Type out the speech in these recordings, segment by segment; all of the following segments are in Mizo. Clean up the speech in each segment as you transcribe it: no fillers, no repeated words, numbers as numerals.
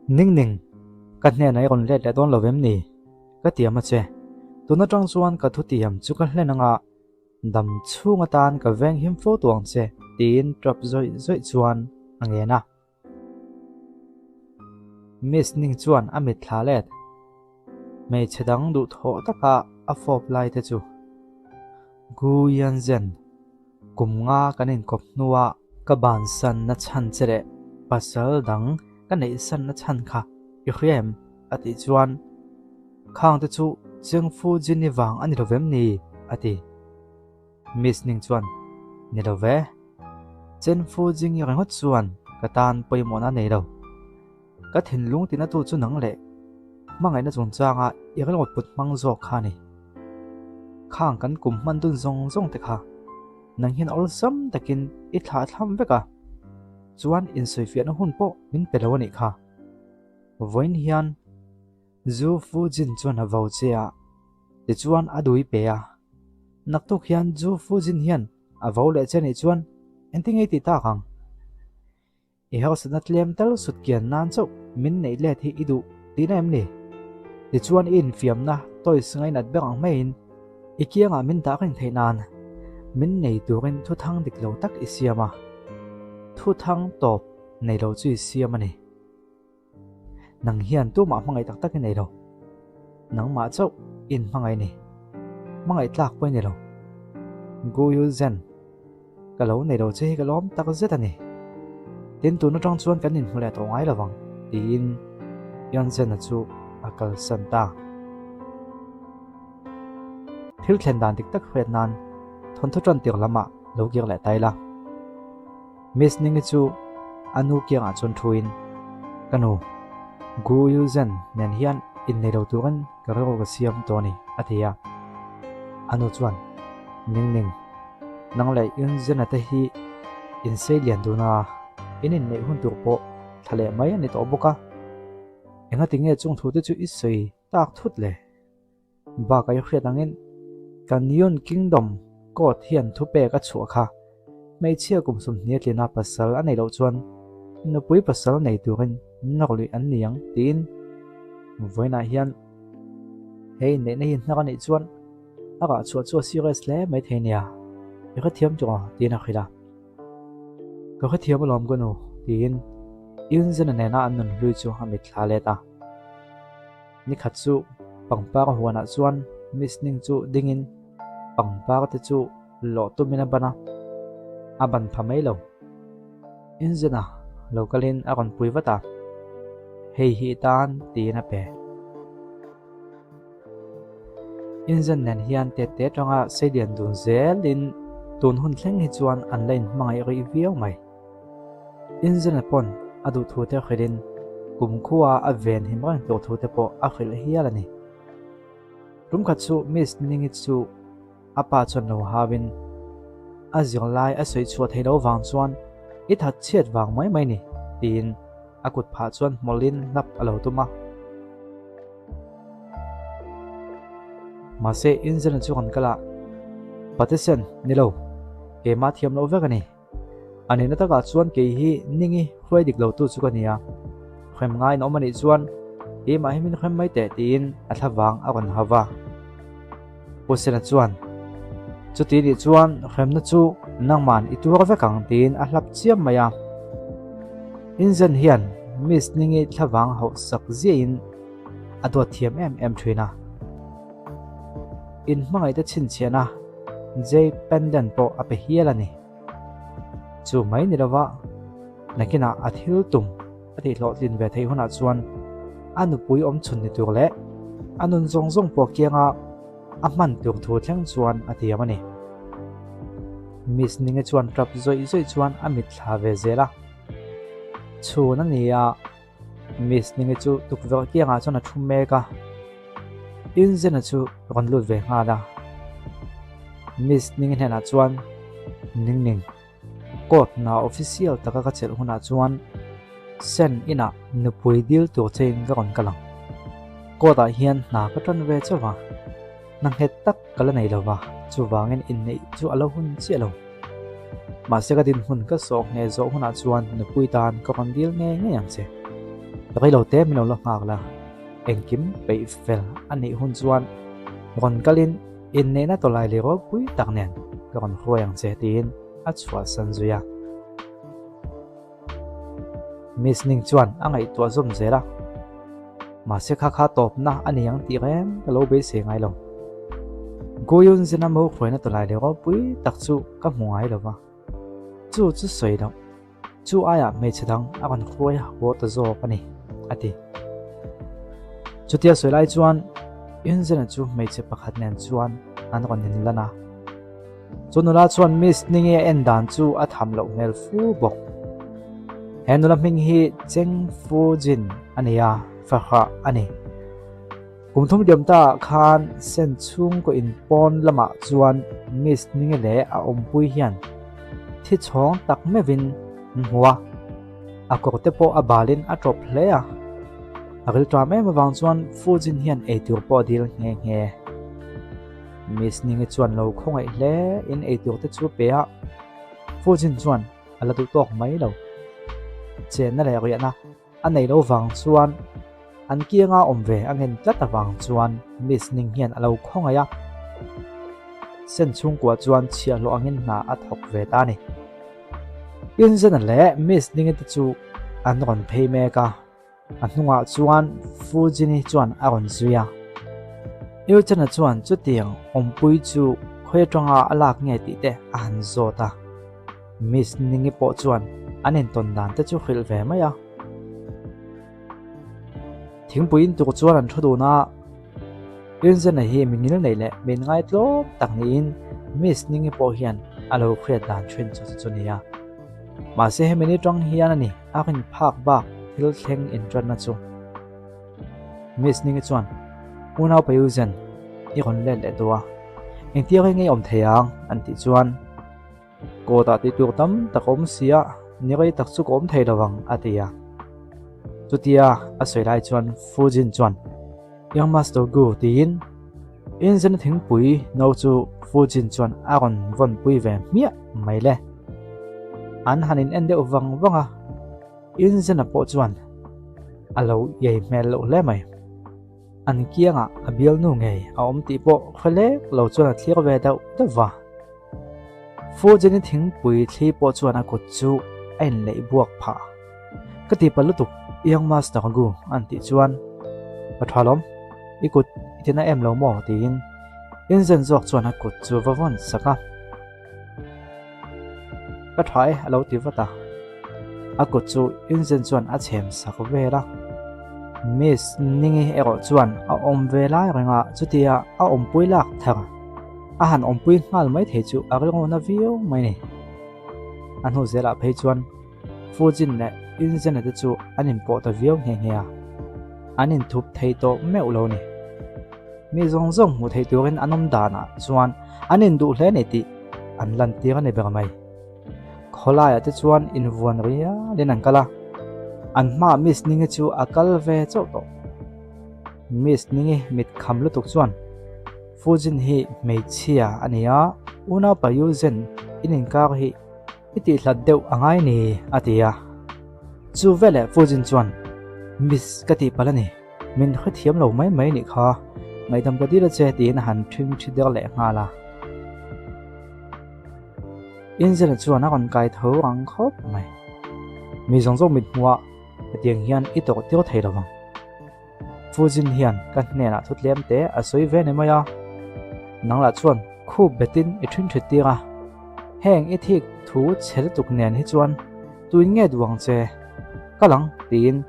Ningning, ka hnenah i rawn let leh dawn lo vem ni? Ka tiam a che. Tun atang chuan ka thutiam chu ka hlen anga dam chhung atan ka veng him fo tu ang che, tiin tap zawih zawih chuan a ngen a. Miss Ning chuan a mitthla let. Hmeichhe dang duhthawh taka a fawp lai te chu Gu Yanzhen kum nga kan inkawp hnua ka bansan na chhan che leh pasal dang ka neihsan na chhan kha i hria em? a tih chuan Khang te chu Chengfu Jin-i vang a ni lo vem ni? a ti. Miss Ning chuan, Ni lo ve. Chen Fu Jing-i ringawt chuan ka tan pawimawhna a nei lo. Ka thinlung tinatu chu nang leh hmangaihna chungchanga i ringawt put hmang zawk kha a ni. Khang kan kum hman dun zawng zawng te kha nang hian awlsam takin i thlah thlam vek a, chuan insawifiahna hun pawh min pe lo a nih kha. Vawiin hian Zu Fu Jin chuan a vo che a, tichuan a dui pe a. Naktuk hian Zu Fu Jin hian a vo leh che nih chuan engtin nge i tih tak ang? I harsatna tlem tal sut kian nan chauh min neih let hi i duh tihna em ni? Tichuan i infiamna toys ngainat ber ang maiin i kiangah min dah reng theih nan min nei turin thuthang dik lo tak i siam a, thuthang tawp nei lo chu i siam a ni. Nang hian tumah hmangaih tak tak i nei lo. Nangmah chauh i inhmangaih a ni. Hmangaih tlak pawh i ni lo. Gu Yu Zhen, Ka lo nei lo che hi ka lawm tak zet a ni. Tin tun atang chuan kan inhmu leh tawh ngai lovang, tiin Yan Zhen-a chu a kalsan ta. Thil thlen dan dik tak hriat nan thawnthu tan tir lamah lo kir leh ta ila. Miss Ningi chu a nu kiangah chuan thuin, Ka nu, Gu Yuzhen nen hian innei lo turin ka rilru ka siam tawh a ni, a ti a. A nu chuan, Ningning, nang leh Yunzhen-a te hi insei lian dun a, in inneih hun tur pawh thla leh mai a ni tawh bawk a. Engati nge chung thu te chu i sawi tak thut le? Bakah i hriat angin kan Yun Kingdom court hian thupek a chhuah kha. Hmeichhia kum 20 a tlina pasal a neih loh chuan nupui pasal nei turin nawrluih an ni ang tiin vawiinah hian he inneihna hi hnar a nih chuan a rah chhuah chu a serious hle mai thei nia. I hrethiam tawh ang tiin a hrilh a. Ka hrethiam alawm ka nu tiin Yunzena nena an nun hlui chu a mitthla let a. Nikhat chu pangpar huanah chuan Miss Ning chu dingin pangpar te chu lawh tumin a ban a, a ban pha mai lo. Inzena lo kalin a rawn pui vat a, Hei hi i tan tiin a pe. Inzen nen hian tette atanga seilian dun zelin tun hun thleng hi chuan an la inhmangaih rih viau mai. Inzena pawn a duh thu te hrilhin kumkhua a ven him reng tur thu te pawh a hrilh hial a ni. Tumkhat chu Miss Ningi chu a pa chuan lo hauin a zirlai a sawi chhuah theih loh vang chuan i that chhiat vang mai mai ni tiin a kut phah chuan hmawlhin hlap a lo tum a. Mahse Inzena chu kan kal a, Patisen, ni lo, keimah thiam loh vek a ni. A nihna takah chuan kei hi Ningi hruai dik lotu chu ka ni a, hrem ngaiin awm a nih chuan keimah hi min hrem mai teh tiin a thla vang a rawn hau va. Pu Sena chuan, Chuti nih chuan hremna chu nangman i tuar vek ang tiin a hlap chiam mai a. Inzen hian Miss Ningi thla vang hauh sak ziahin a duat thiam em em thin a. Inhmangaihte chhinchhiahna Jay Pendant pawh a pe hial a ni. Chu mai ni lova nakinah a thil tum a tihhlawhtlin ve theih hunah chuan a nupui awm chhun ni tur leh a nun zawng zawng pawh kianga a hman tur thu thleng chuan a tiam a ni. Miss Ninge chuan tap zawih zawih chuan a mitthla ve zel a. Chhun a ni a. Miss Ningi chu tukverh kiangah chuan a thu mek a, Inzena chu rawn lut ve nghal a. Miss Ningi hnenah chuan, Ningning, court hna official taka ka chelh hunah chuan Sen inah nupui dil tur chein ka rawn kal ang. Court ah hian hna ka tan ve chauh a, hna nghet tak ka la nei lo va, chuvangin inneih chu a lo hun chiah lo. Mahse ka dinhmun ka sawh ngheh zawh hunah chuan nupui tan ka rawn dil ngei ngei ang che. Reilo te min lo la nghak la, engkim peih fel a nih hun chuan rawn kalin inneihna tawlai leh ropui tak nen ka rawn hruai ang che tiin a chhuahsan zui a. Miss Ning chuan a ngaihtuah zawm zel a, mahse kha kha tawpna a ni ang tih reng ka lo beisei ngai lo. Guyun Zena mo hruaina tawlai leh ropui tak chu ka hmu ngai lo va, chu chu sawi loh. Chu aiah hmeichhe dang a rawn hruai haw ta zawk a ni, a ti. Chutia sawi lai chuan Yunzena chu hmeichhe pakhat nen chuan an rawn inlan a. Chu nula chuan Miss Ningi a en dan chu a tham loh hmel fu bawk. He nula hming hi Cheng Fu Jin a ni a, fahrah a ni. Kum thum liam ta ah khan Sen chhungkaw in pawn lamah chuan Miss Ningi leh a awmpui hian thi chhawng tak meuhin an hmu a, a kawr te pawh a balin a tawp hle a. A rilṭam em avang chuan Fujin hian eitur pawh a dil nghe nghe. Miss Ningi chuan lo khawngaih hle in eitur te chu pe a, Fujin chuan a la duh tawk mai lo. Chenna leh riahna A nei lo vang chuan an kianga awm ve a ngen tlat avang chuan Miss Ning hian a lo khawngaih a. Sen chhungkua chuan chhiahhlawh angin hna a thawk ve ta a ni. Inzena leh Miss Ningi te chu an rawn phei mek a, a hnungah chuan Fujini chuan a rawn zui a. Euchena chuan chutiang awmpui chu khawi atanga a lak nge tih te a han zawt a. Miss Ningi pawh chuan an intawn dan te chu hrilh ve mai a. Thingpui in tuk chuan an thu dun a, Yunzena hi mi ngil nei leh min ngaitlawm tak niin Miss Ningi pawh hian a lo hriat dan thin chu chu ni a. Mahse hemi ni tang hian a ni a rin phak bak thil thleng intanna chu. Miss Ningi chuan, Unau pa Yunzen, i rawn let leh duh a, engtia reng nge i awm thei ang? an tih chuan, Kawtah tih tur tam tak a awm si a, ni rei tak chu ka awm thei lo ang, a ti a. Chutia a sawi lai chuan Fu Jin chuan, Young Master Gu tiin Inzena thingpui no chu Fu Jin chuan a rawn vawnpui ve hmiah mai le. An han in en deuh vang vang a, Inzena pawh chuan a lo iai hmel loh hle mai. An kiangah a bialnu ngei a awm tih pawh hre lek lo chuan a thlir ve deuh deuh va. Fujini thingpui thli pawh chuan a kut chu a inleih buak phah. Ka ti palh lutuk, Young Master Gu an tih chuan, Ka tha lawm, i kut i tina em lo maw? tiin Inzen zawk chuan a kut chu va vawn sak a. Ka tha e a lo ti vat a, a kut chu Inzen chuan a chhem sak vel a. Miss Ningi erawh chuan a awm ve lai reng a, chutia a awmpui lak thar a han awmpui nghal mai thei chu a rilru na viau mai ni. A hnu zelah phei chuan Fujin leh Inzena te chu an inpawh ta viau nghe nghe a, an inthup thei tawh meuh lo ni. Mi zawng zawng hmuh theih turin an awm danah chuan an induh hle ni tih an lantir a ni ber mai. Khawlaiah te chuan invuan rialin an kal a, an hmaah Miss Ningi chu a kal ve chauh tawh. Miss Ningi mit kham lutuk chuan Fujin hi hmeichhia a ni a, unaupa Yuzen in inkar hi i tihhlat deuh a ngai ni a ti a. Chu veleh Fujin chuan Miss ka tihpalh a ni. Min hrethiam lo mai mai nih kha, ngaihdam ka dil a che tiin a han ṭhing ṭhi der leh nghal a. Inzela chuan a rawn kai tho rang khawp mai. Mi zawng zawng mit hmuh ah hetiang hian i tawrh tir thei lo vang. Fujin hian ka hnenah thu tlem te a sawi ve ni mai a, nang lah chuan khup betin i ṭhin ṭhi tir a. Heng i thik thu chhe lutuk nen hi chuan tuin nge duh ang che? Ka lang tiin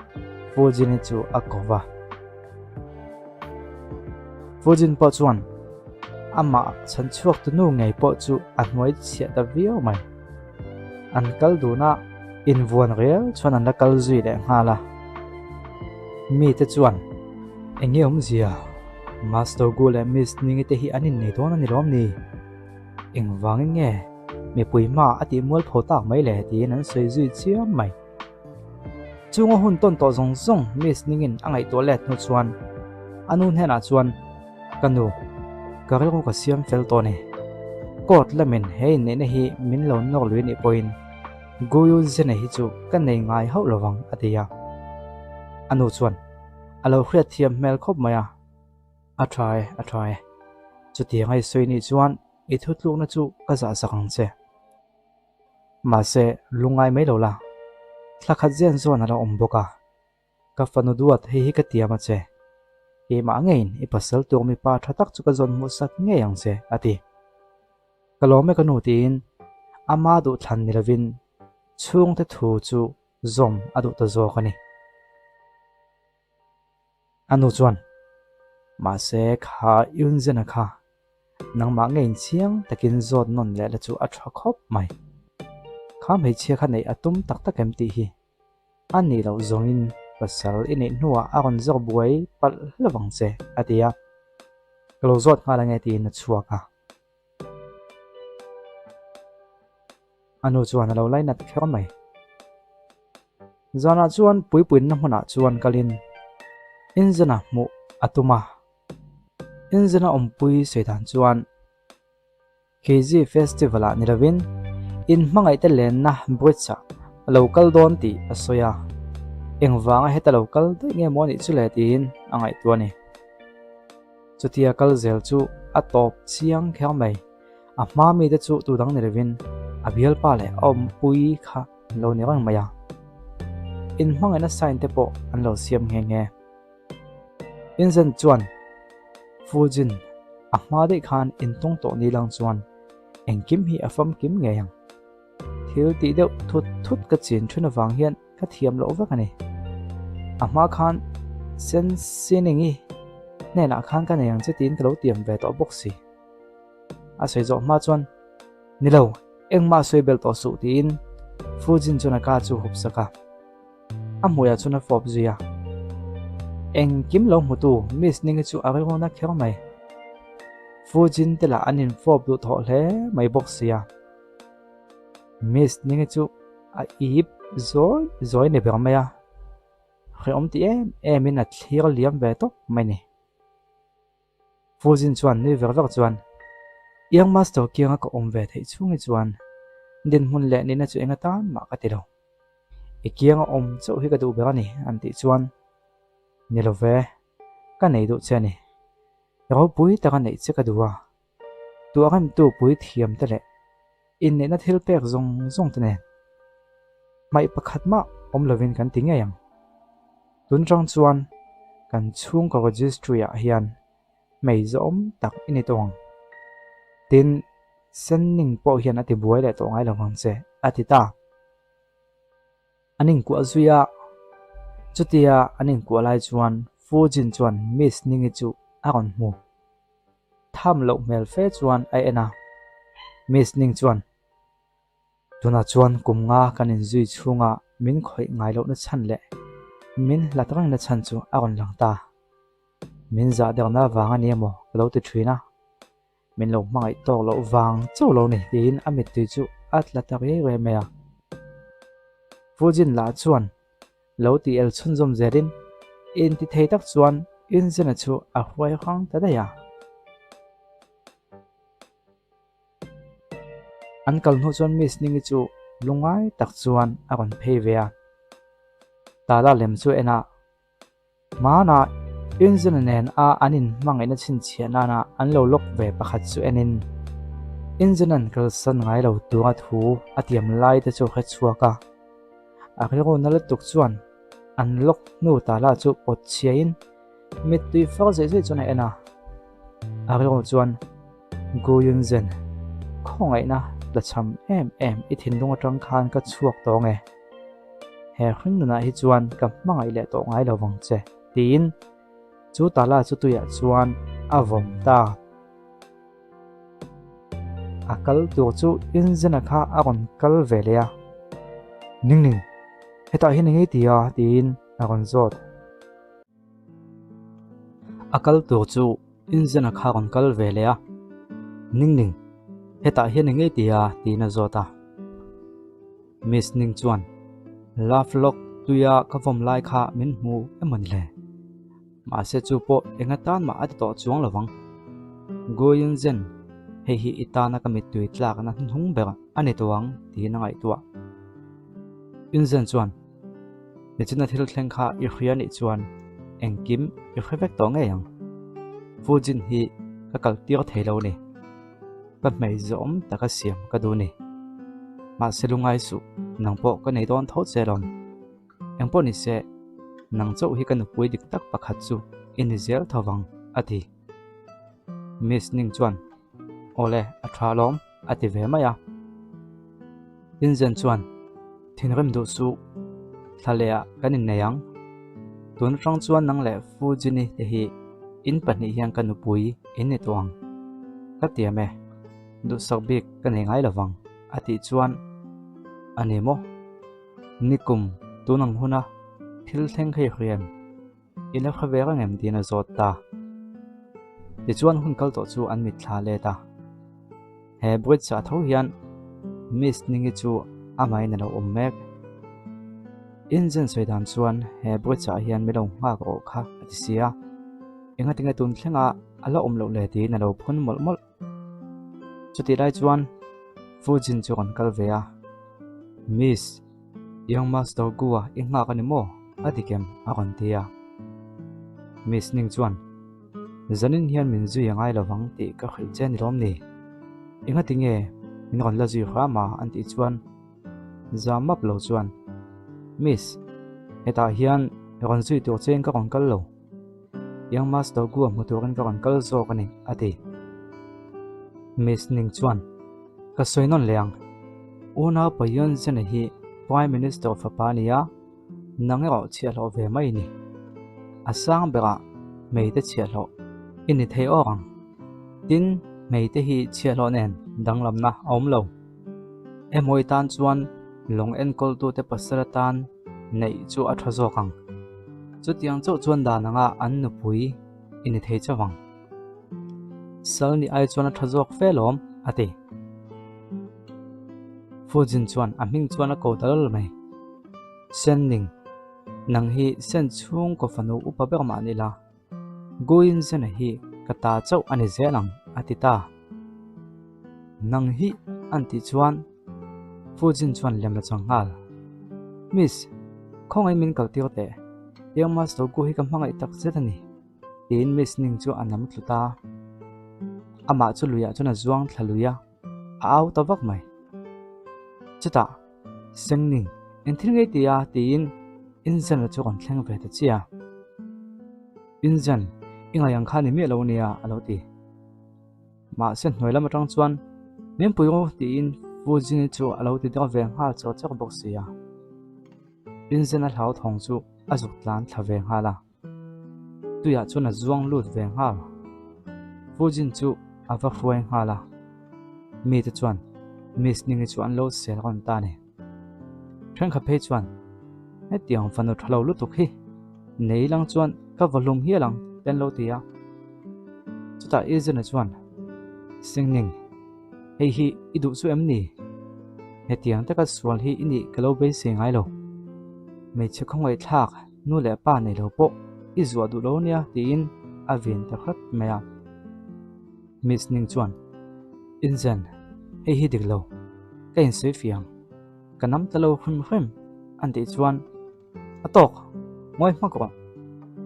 Fujin-i chu a ko va. Fujin pawh chuan amah chhan chhuak tu nu ngei pawh chu a hnuai chhiah ta viau mai. An kal dun a, invuan rel chuan an la kal zui leh nghal a. Mite chuan, Eng nge awmzia? Master Gu leh Miss Ningi te hi an innei dawn a ni lawm ni? Engvangin nge mipui hma a tih mualpho tak mai le tiin an sawi zui chiam mai. Chunga hun tawn tawh zawng zawng Miss Ningin a ngaihtuah let hnu chuan a nu hnenah chuan, Ka nu, ka rilru ka siam fel tawh a ni. Court lamin he inneihna hi min lo nawr lui anih pawhin Guyu Zena hi chu ka nei ngai hauh lovang a ti a. A nu chuan a lo hriat thiam hmel khawp mai a, A tha e, a tha e. Chutiang a i sawi nih chuan i thutlukna chu ka zahsak ang che. Mahse, lungngai mai lo la, thla khat zen zawn a lo awm bawk a. Ka fanu duat hei hi ka tiam a che. Keimah ngeiin i pasal tur mipa tha tak chu ka zawn hmuhsak ngei ang che, a ti. Ka lawm e ka nu tiin ama duhthlan ni lovin chhungte thu chu zawm a duh ta zawk a ni. A nu chuan, Mahse kha Yunzena kha nangmah ngeiin chiang takin zawt nawn leh la chu a tha khawp mai. Kha hmeichhia kha neih a tum tak tak em tih hi A nih loh zawngin pasal i neih hnuah a rawn zawk buai palh hlauh ang che, a ti a. Ka lo zawt nghal ange tiin a chhuak a. A nu chuan a lo lainat kher mai. Zanah chuan puipuinna hmunah chuan kalin Inzena hmuh a tum a. Inzena awmpui sawi dan chuan Keiji Festival-ah ni lovin inhmangaihte lenna bridge-ah a lo kal dawn tih a sawi a, engvanga heta lo kal daih nge maw anih chu le tiin a ngaihtuah a ni. Chutia kal zel chu a tawp chiang kher mai, a hma mite chu tu dang ni lovin a bialpa leh a awmpui kha an lo ni reng mai a, inhmangaihna sign te pawh an lo siam nghe nghe. Inzen chuan Fujin a hma daih khan intawng tawh ni lang chuan engkim hi a famkim ngei ang. Thil tih deuh thut thut ka chin thin avang hian ka thiam loh vek a ni. A hma khan Sensiningi hnenah khan ka nei ang che tiin ka lo tiam ve tawh bawk si. A sawi zawh hma chuan Ni lo, engmah sawi belh tawh suh tiin Fujin chuan a ka chu hup sak a. A hmuiah chuan a fawp zui a. Engkim lo hmutu Miss Ningi chu a rilru na kher mai. Fujin te lah an infawp duh thawh hle mai bawk sia. Miss Ningi chu a ip zawi zawi ni ber mai a. Hrehawm ti em emin a thlir liam ve tawp mai ni. Fujin chuan nui ver ver chuan, Young Master kianga ka awm ve theih chhungi chuan dinhmun leh nihna chu eng atan mah ka ti lo. I kianga awm chauh hi ka duh ber a ni, an tih chuan, Ni lo ve, ka nei duh che a ni. Ropui taka neih che ka duh a, tuahremtu pui thiam te leh inneihna thil pek zawng zawng te nen hmaih pakhat mah awm lovin kan ti ngei ang. Tun chang chuan kan chhungkaw registry ah hian hmei zawm tak i ni tawh ang. Tin, Senning pawh hian a ti buai leh tawh ngai lo vang che, a ti ta. An inkuah zui a, chutia an inkuah lai chuan Fu Jin chuan Miss Ningi chu a rawn hmu. Tham loh hmel fe chuan a en a, Miss Ning chuan, Tunah chuan kum nga kan inzui chhunga min khawih ngai lohna chhan leh min hlat rengna chhan chu a rawn lang ta. Min zah derna vang a ni emaw ka lo ti thin a. Min lo hmangaih tawk loh vang chauh lo ni tiin a mittui chu a tla ta riai riai mai a. Fujin lah chuan lo ti el chhunzawm zelin inti thei tak chuan Inzena chu a huai hrang ta daih a. An kal hnu chuan Miss Ningi chu lungngai tak chuan a rawn phei ve a. Tala lem chu en a. Hmanah Inzuna nen a an inhmangaihna chhinchhiah nana an lo lawk ve pakhat chu enin Inzuna'n kalsan ngai lo tura thu a tiam lai te chu hre chhuak a. A rilru na lutuk chuan an lawk hnu ta lah chu pawt chhiain mittui far zeih zeih chuan a en a. A rilru chuan Gu Yunzen, khawngaihna tlachham em em i thinlung atang khan ka chhuak tawng e. He hring nunah hi chuan ka hmangaih leh tawh ngai lo vang che, tiin chu tala chu tuiah chuan a vawm ta. A kal tur chu Inzena kha a rawn kal ve leh a, Ningning, hetah hian eng ei ti a? tiin a rawn zawt. A kal tur chu Inzena kha a rawn kal ve leh a, Ningning, hetah hian eng ei ti a? tiin a zawt a. Miss Ning chuan, Love Lock tuia ka vawm lai kha min hmu emaw ni le? Mahse chu pawh eng atan mah a ti tawh chuang lo vang. Gu Yunzhen, hei hi i tana ka mittui tlakna hnuhnung ber a ni tawh ang tiin a ngaihtuah. Yunzhen chuan. Nichina thil thleng kha i hria nih chuan engkim i hre vek tawh ngei ang. Fujin hi ka kal tir thei lo ni. Ka hmei zawm taka siam ka duh ni. Mahse lungai suh, nang pawh ka nei dawn tho che lawm. Engpawh ni se, nang chauh hi ka nupui dik tak pakhat chu i ni zel tho vang, a ti. Miss Ning chuan, Awle, a tha alawm, a ti ve mai a. Inzen chuan, Thinrim duh suh, thla lehah kan innei ang. Tun atang chuan nang leh Fu Jini te hi in pahnih hian ka nupui in ni tawh ang. Ka tiam e, duhsak bik ka nei ngai lovang, a tih chuan, A ni maw? Nikum, tun ang huna thil thleng kha i hria em? I la hre ve reng em tiin a zawt ta. Tichuan hun kal tawh chu an mitthla let a. He bridge ah tho hian Miss Ningi chu amahin a lo awm mek. Engine sawi dan chuan he bridge ah hian min lo nghak rawh kha a ti si a. Engatinge tun thlenga a la awm loh le tiin a lo phun mawlh mawlh. Chutih lai chuan Fujin chu rawn kal ve a. Miss. Young Master Gu-a i nghak a ni maw? A dik em? a rawn ti a. Miss Ning chuan, Zanin hian min zui a ngai lo vang tih ka hrilh che ni lawm ni? Engati nge min rawn la zui hram a? an tih chuan zam map lo chuan, Miss, hetah hian rawn zui tur chein ka rawn kal lo. Young Master Gu-a hmu turin ka rawn kal zawk a ni, a ti. Miss Ning chuan, Ka sawi nawn leh ang. Unau pa Yun Zena hi Prime Minister fapa a ni a, nang erawh chhiahhlawh ve mai i ni. A sang berah hmeite chhiahhlawh i ni thei awk ang. Tin, hmeite hi chhiahhlawh nen danglamna a awm lo. Emaw i tan chuan lawng enkawltute pasal atan neih chu a tha zawk ang. Chutiang chauh chuan dan anga an nupui i ni thei chauh ang. Sal nih ai chuan a tha zawk fe lawm, a ti. Fujin chuan a hming chuan a ko ta lal mai. Senning, nang hi Sen chhungkaw fanu upa ber mah ni la, Guin Zena hi ka ta chauh a ni zel ang, a ti ta. Nang hi an tih chuan Fujin chuan lem a chang nghal. Miss, khawngaih min kal tir teh. Young Master Gu hi ka hmangaih tak zet a ni. Tiin Miss Ning chu a nam tlut a. Amah chu luiah chuan a zuang thla lui a, a au ta vak mai. Chutah, Seng Ning, eng thil ngei ti a? tiin Inzena chu rawn thleng ve ta chiah a. Inzen, i ngaih ang kha ni miah lo ania, a lo ti. Mahse hnuai lam atang chuan, Min pui ru, tiin Fu Jini chu a lo ti deuh ve nghal chawk chawk bawk si a. Inzena hlauthawng chu a zuk tlan thla ve nghal a. Tuiah chuan a zuang lut ve nghal. Fujin chu a va hruai nghal a. Mite chuan Miss Ningi chu an lo sel rawn ta a ni. Thenkhat phei chuan, Hetiang fanu tha lo lutuk hi nei lang chuan ka va hlum hial ang te an lo ti a. Chutah Izena chuan, Singning, hei hi i duh chu em ni? Hetiang taka sual hi i nih ka lo beisei ngai lo. Hmeichhe khawngaihthlak Nu leh pa nei lo pawh i zuah duh lo nia tiin a vin ta hrep mai a. Miss Ning chuan, Inzen, hei hi dik lo, ka insawi fiang, ka nam ta lo hrim hrim an tih chuan a tawk, ngawi hmak rawh,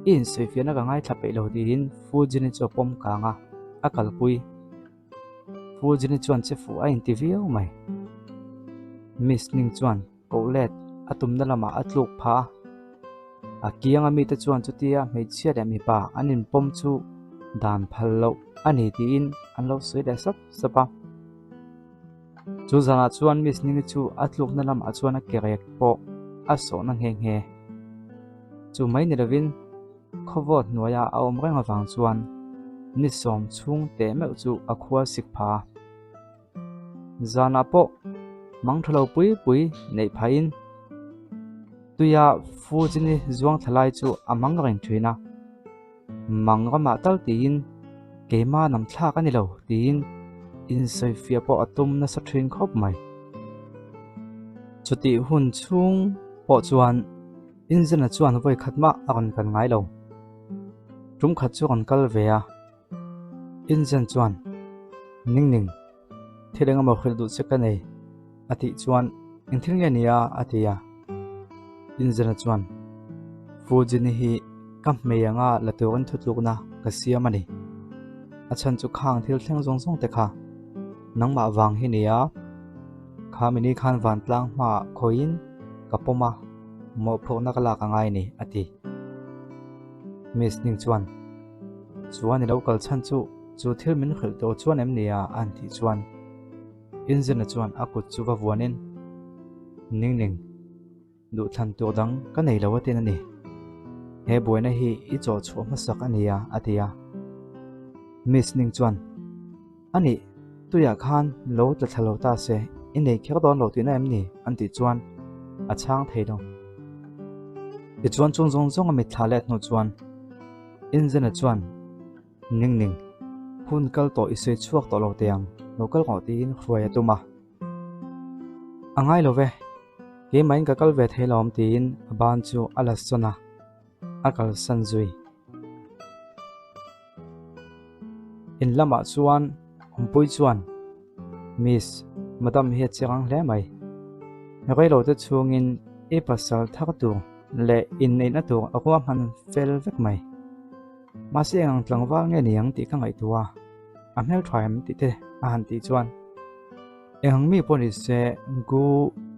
i insawi fiahna ka ngaithla peih lo tiin Fu Jini chu a pawm kang a, a kalpui. Fu Jini chuan che fuh a inti viau mai. Miss Ning chuan. Koh let a tumna lamah a tluk phah a, a kianga mite chuan chutia hmeichhia leh mipa an inpawm chu dan phal loh a ni tiin an lo sawi leh sap sap a. Chu zanah chuan Miss Ningi chu a tlukna lamah chuan a kerek pawh a sawhna nghe nghe. Chu mai ni lovin khawvawt hnuaia a awm reng avang chuan ni sawm chhung teh meuh chu a khua sik phah a. Zanah pawh mang tha lo pui pui neih phahin tuia Fujini zuang thla lai chu a mang reng thin a, mang ramah tal tiin keima nam thlak a ni lo tiin insawifiah pawh a tum nasa thin khawp mai. Chutih hun chhung pawh chuan Inzena chuan vawi khat mah a rawn kal ngai lo. Tum khat chu rawn kal ve a. Inzen chuan, Ning ning, thil engemaw hrilh duh che ka nei, a tih chuan, Eng thil nge nia? a ti a. Inzena chuan. Fujini hi ka hmei anga la turin thutlukna ka siam a ni. A chhan chu khang thil thleng zawng zawng te kha nangmah vang hi nia. Kha mini khan vantlang hmaah khawiin ka pawm a, mawhphurhna ka lak a ngai ni, a ti. Miss Ning chuan, Chuan i lo kal chhan chu chu thil min hrilh tawh chuan em nia? a han tih chuan Inzena chuan a kut chu va vuanin, Ning Ning, Duhthlan tur dang ka nei lo atin a ni. He buaina hi i chawh chhuah hmasak a nia, a ti a. Miss Ning chuan, A nih, tuiah khan lo tla thla lo ta se, i nei kher dawn lo tihna em ni? an tih chuan a chhang thei lo. Tichuan chung zawng zawng a mitthla let hnu chuan Inzena chuan, Ning Ning, hun kal tawh i sawi chhuak tawh lo teh ang, lo kal rawh tiin hruai a tum a. A ngai lo ve, keimahin ka kal ve thei lo awm tiin a ban chu a la sawn a, a kalsan zui. In lamah chuan awmpui chuan, Miss, Madam hi a chiang ang hle mai. Reilo te chhungin i pasal thar tur leh inneihna tur a ruahman fel vek mai. Mahse eng ang tlangval nge ni ang tih ka ngaihtuah a, a hmeltha em tih te a han tih chuan eng ang mi pawh ni se Gu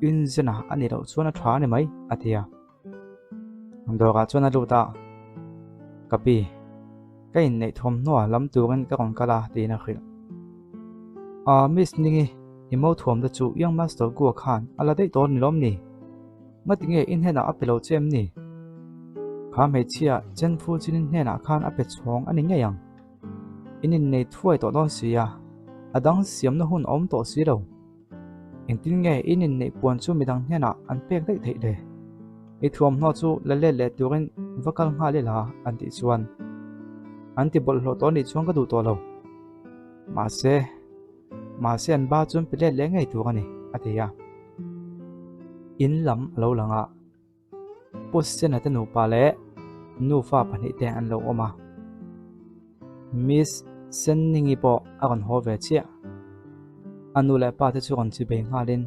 Yunzena a nih loh chuan a tha a ni mai a ti a. Dawrah chuan a lut a, Ka pi, ka inneih thawmhnaw lam turin ka rawn kal a tiin a hrilh. Aa Miss Ningi, i mo thuam te chu Young Master Gu-a khan a la daih tawh ni lawm ni? Ngati nge i hnenah a pe lo che em ni? Kha hmeichhia Chenfu Chinin hnenah khan a pe chhawng a ni ngei ang. In innei thuai tawh dawn si a, a dang siamna hun a awm tawh si lo. Engtin nge in inneih puan chu midang hnenah an pek daih theih le? I thuamhnaw chu la let leh turin va kal nghal ila an tih chuan an ti bawlhhlawh tawh anih chuan ka duh tawh lo. Mahse. Mahse an ba chuan pe let leh ngei tur a ni, a ti a. In lam a lo lang a, Pu Sena te nupa leh nufa pahnihte an lo awm a. Miss Senningi pawh a rawn haw ve chiah. A nu leh pa te chu rawn chibei nghalin,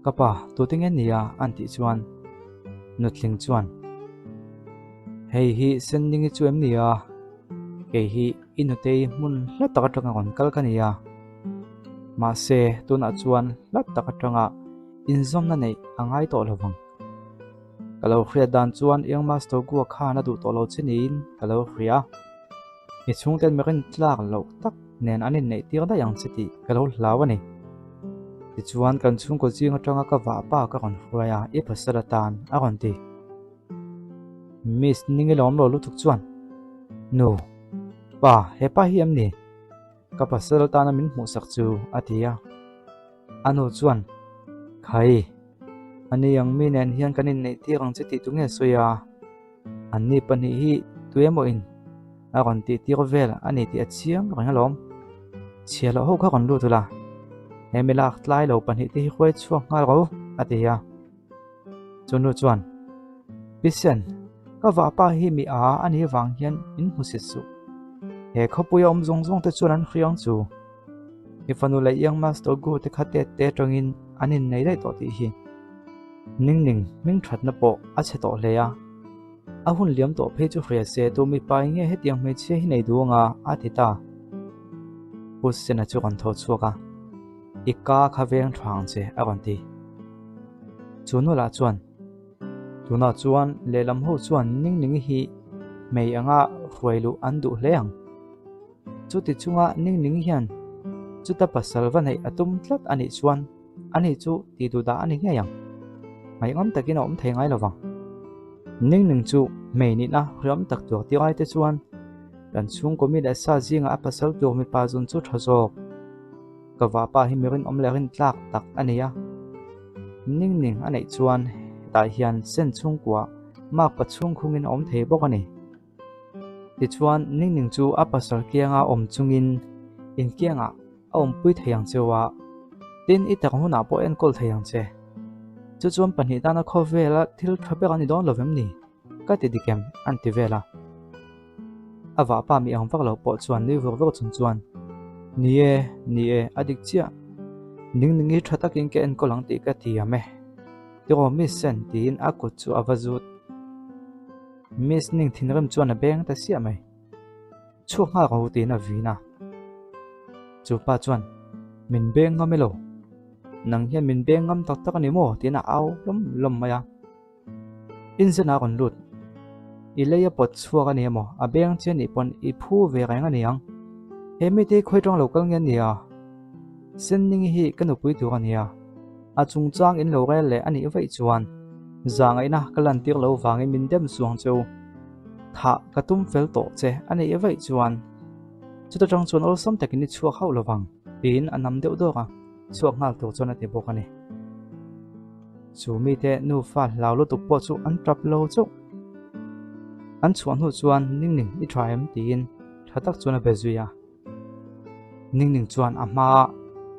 Ka pa, tute nge nia? an tih chuan nutling chuan, Hei hi Senningi chu em nia? Kei hi i nutei hmun hla tak atanga rawn kal ka ni a, mahse tunah chuan hla tak atanga inzawmna neih a ngai tawh lo vang. Ka lo hriat dan chuan Young Master Gua khan a duh tawh lo che niin ka lo hria a, i chhungten mi rintlak loh tak nen an inneih tir daih ang che tih ka lo hlau a ni. Tichuan kan chhungkaw zing atanga ka vahpa ka rawn hruai a, i pasal atan a rawn ti. Miss Ningi lawm lo lutuk chuan, Nu, pa, he pa hi em ni? Ka pasal tana min hmuhsak chu, a ti a. A nu chuan, Khai, ani ang mi nen hian kan inneih tir ang che tih tu nge sawi a? Anni pahnih hi tuemaw in a rawn tih tir vel a ni tih a chiang reng alawm. Chhia loh ho kha rawn lut ula, he mi lak tlai lo pahnih te hi hruai chhuak nghal ro, a ti a. Chu nu chuan, Pi Sen, ka vahpa hi mi a a nih vang hian in hmu sit suh. He khawpui a awm zawng zawng te chuan an hria ang chu. I fanu leh Young Master Gu te kha tet te atangin an innei daih tawh tih hi. Ning Ning hming thatna pawh a chhe tawh hle a. A hun liam tawh phei chu hria se tu mipa in nge hetiang hmeichhia hi nei duh anga a ti ta. Pu Sena chu rawn tho chhuak a. I ka kha veng tha ang che a rawn ti. Chu nu lah chuan, Tunah chuan lehlam ho chuan Ningningi hi hmei anga hruai luh an duh hle ang. Chuti chunga Ningningi hian chuta pasal va neih a tum tlat a nih chuan ani chu tih duh dah a ni ngei ang. Ngaihngam takin a awm thei ngai lo vang. Ningning chu hmei nihna hriam tak tur tir ai te chuan kan chhungkaw mi leh sa zingah a pasal tur mipa zun chu tha zawk. Ka vahpa hi mi rinawm leh rintlak tak a ni a, ning ning a neih chuan hetah hian sen chhungkua makpa chhungkhungin a awm thei bawk a ni. Tichuan, ning ning chu a pasal kianga awm chungin inkiangah a awmpui thei ang cheu a, tin i tak hunah pawh enkawl thei ang che. Chu chuan pahnih tana khawvela thil tha ber a ni dawn lo vem ni? Ka ti dik em? An ti vel a. A vahpa mi ang vak lo pawh chuan nui vur vur chung chuan, Ni e, ni e, a dik chiah. Ning ning hi tha takin ka enkawl ang tih ka ti am e. Tiraw Miss Sen tiin a kut chu a va zut. Miss Ning thinrim chuan a beng ta siah mai. Chhuak nghal rawh u tiin a vin a. Chu pa chuan, Min beng ngam elo? Nang hian min beng ngam tak tak a ni maw? tiin a au lawm lawm mai a. Inzen a rawn lut. I lei a pawt chhuak a ni emaw? A beng che nih pawn i phu ve reng a ni ang. He mite hi khawi tawng lo kal nge a nia? Senning hi ka nupui tur a nia. A chungchang in lo rel leh a nih vaih chuan zahngaihna ka lantir lo vangin min dem suang che u. Thah ka tum fel tawh che a nih vaih chuan chuta tang chuan awlsam takin i chhuak hauh lovang tiin a nam deuh dawk a, chhuak nghal tur chuan a ti bawk a ni. Chu mite nufa hlau lutuk pawh chu an tap lo chauh. An chhuah hnu chuan Ningning i tha em tiin tha tak chuan a be zui a. Ningning chuan a hmaa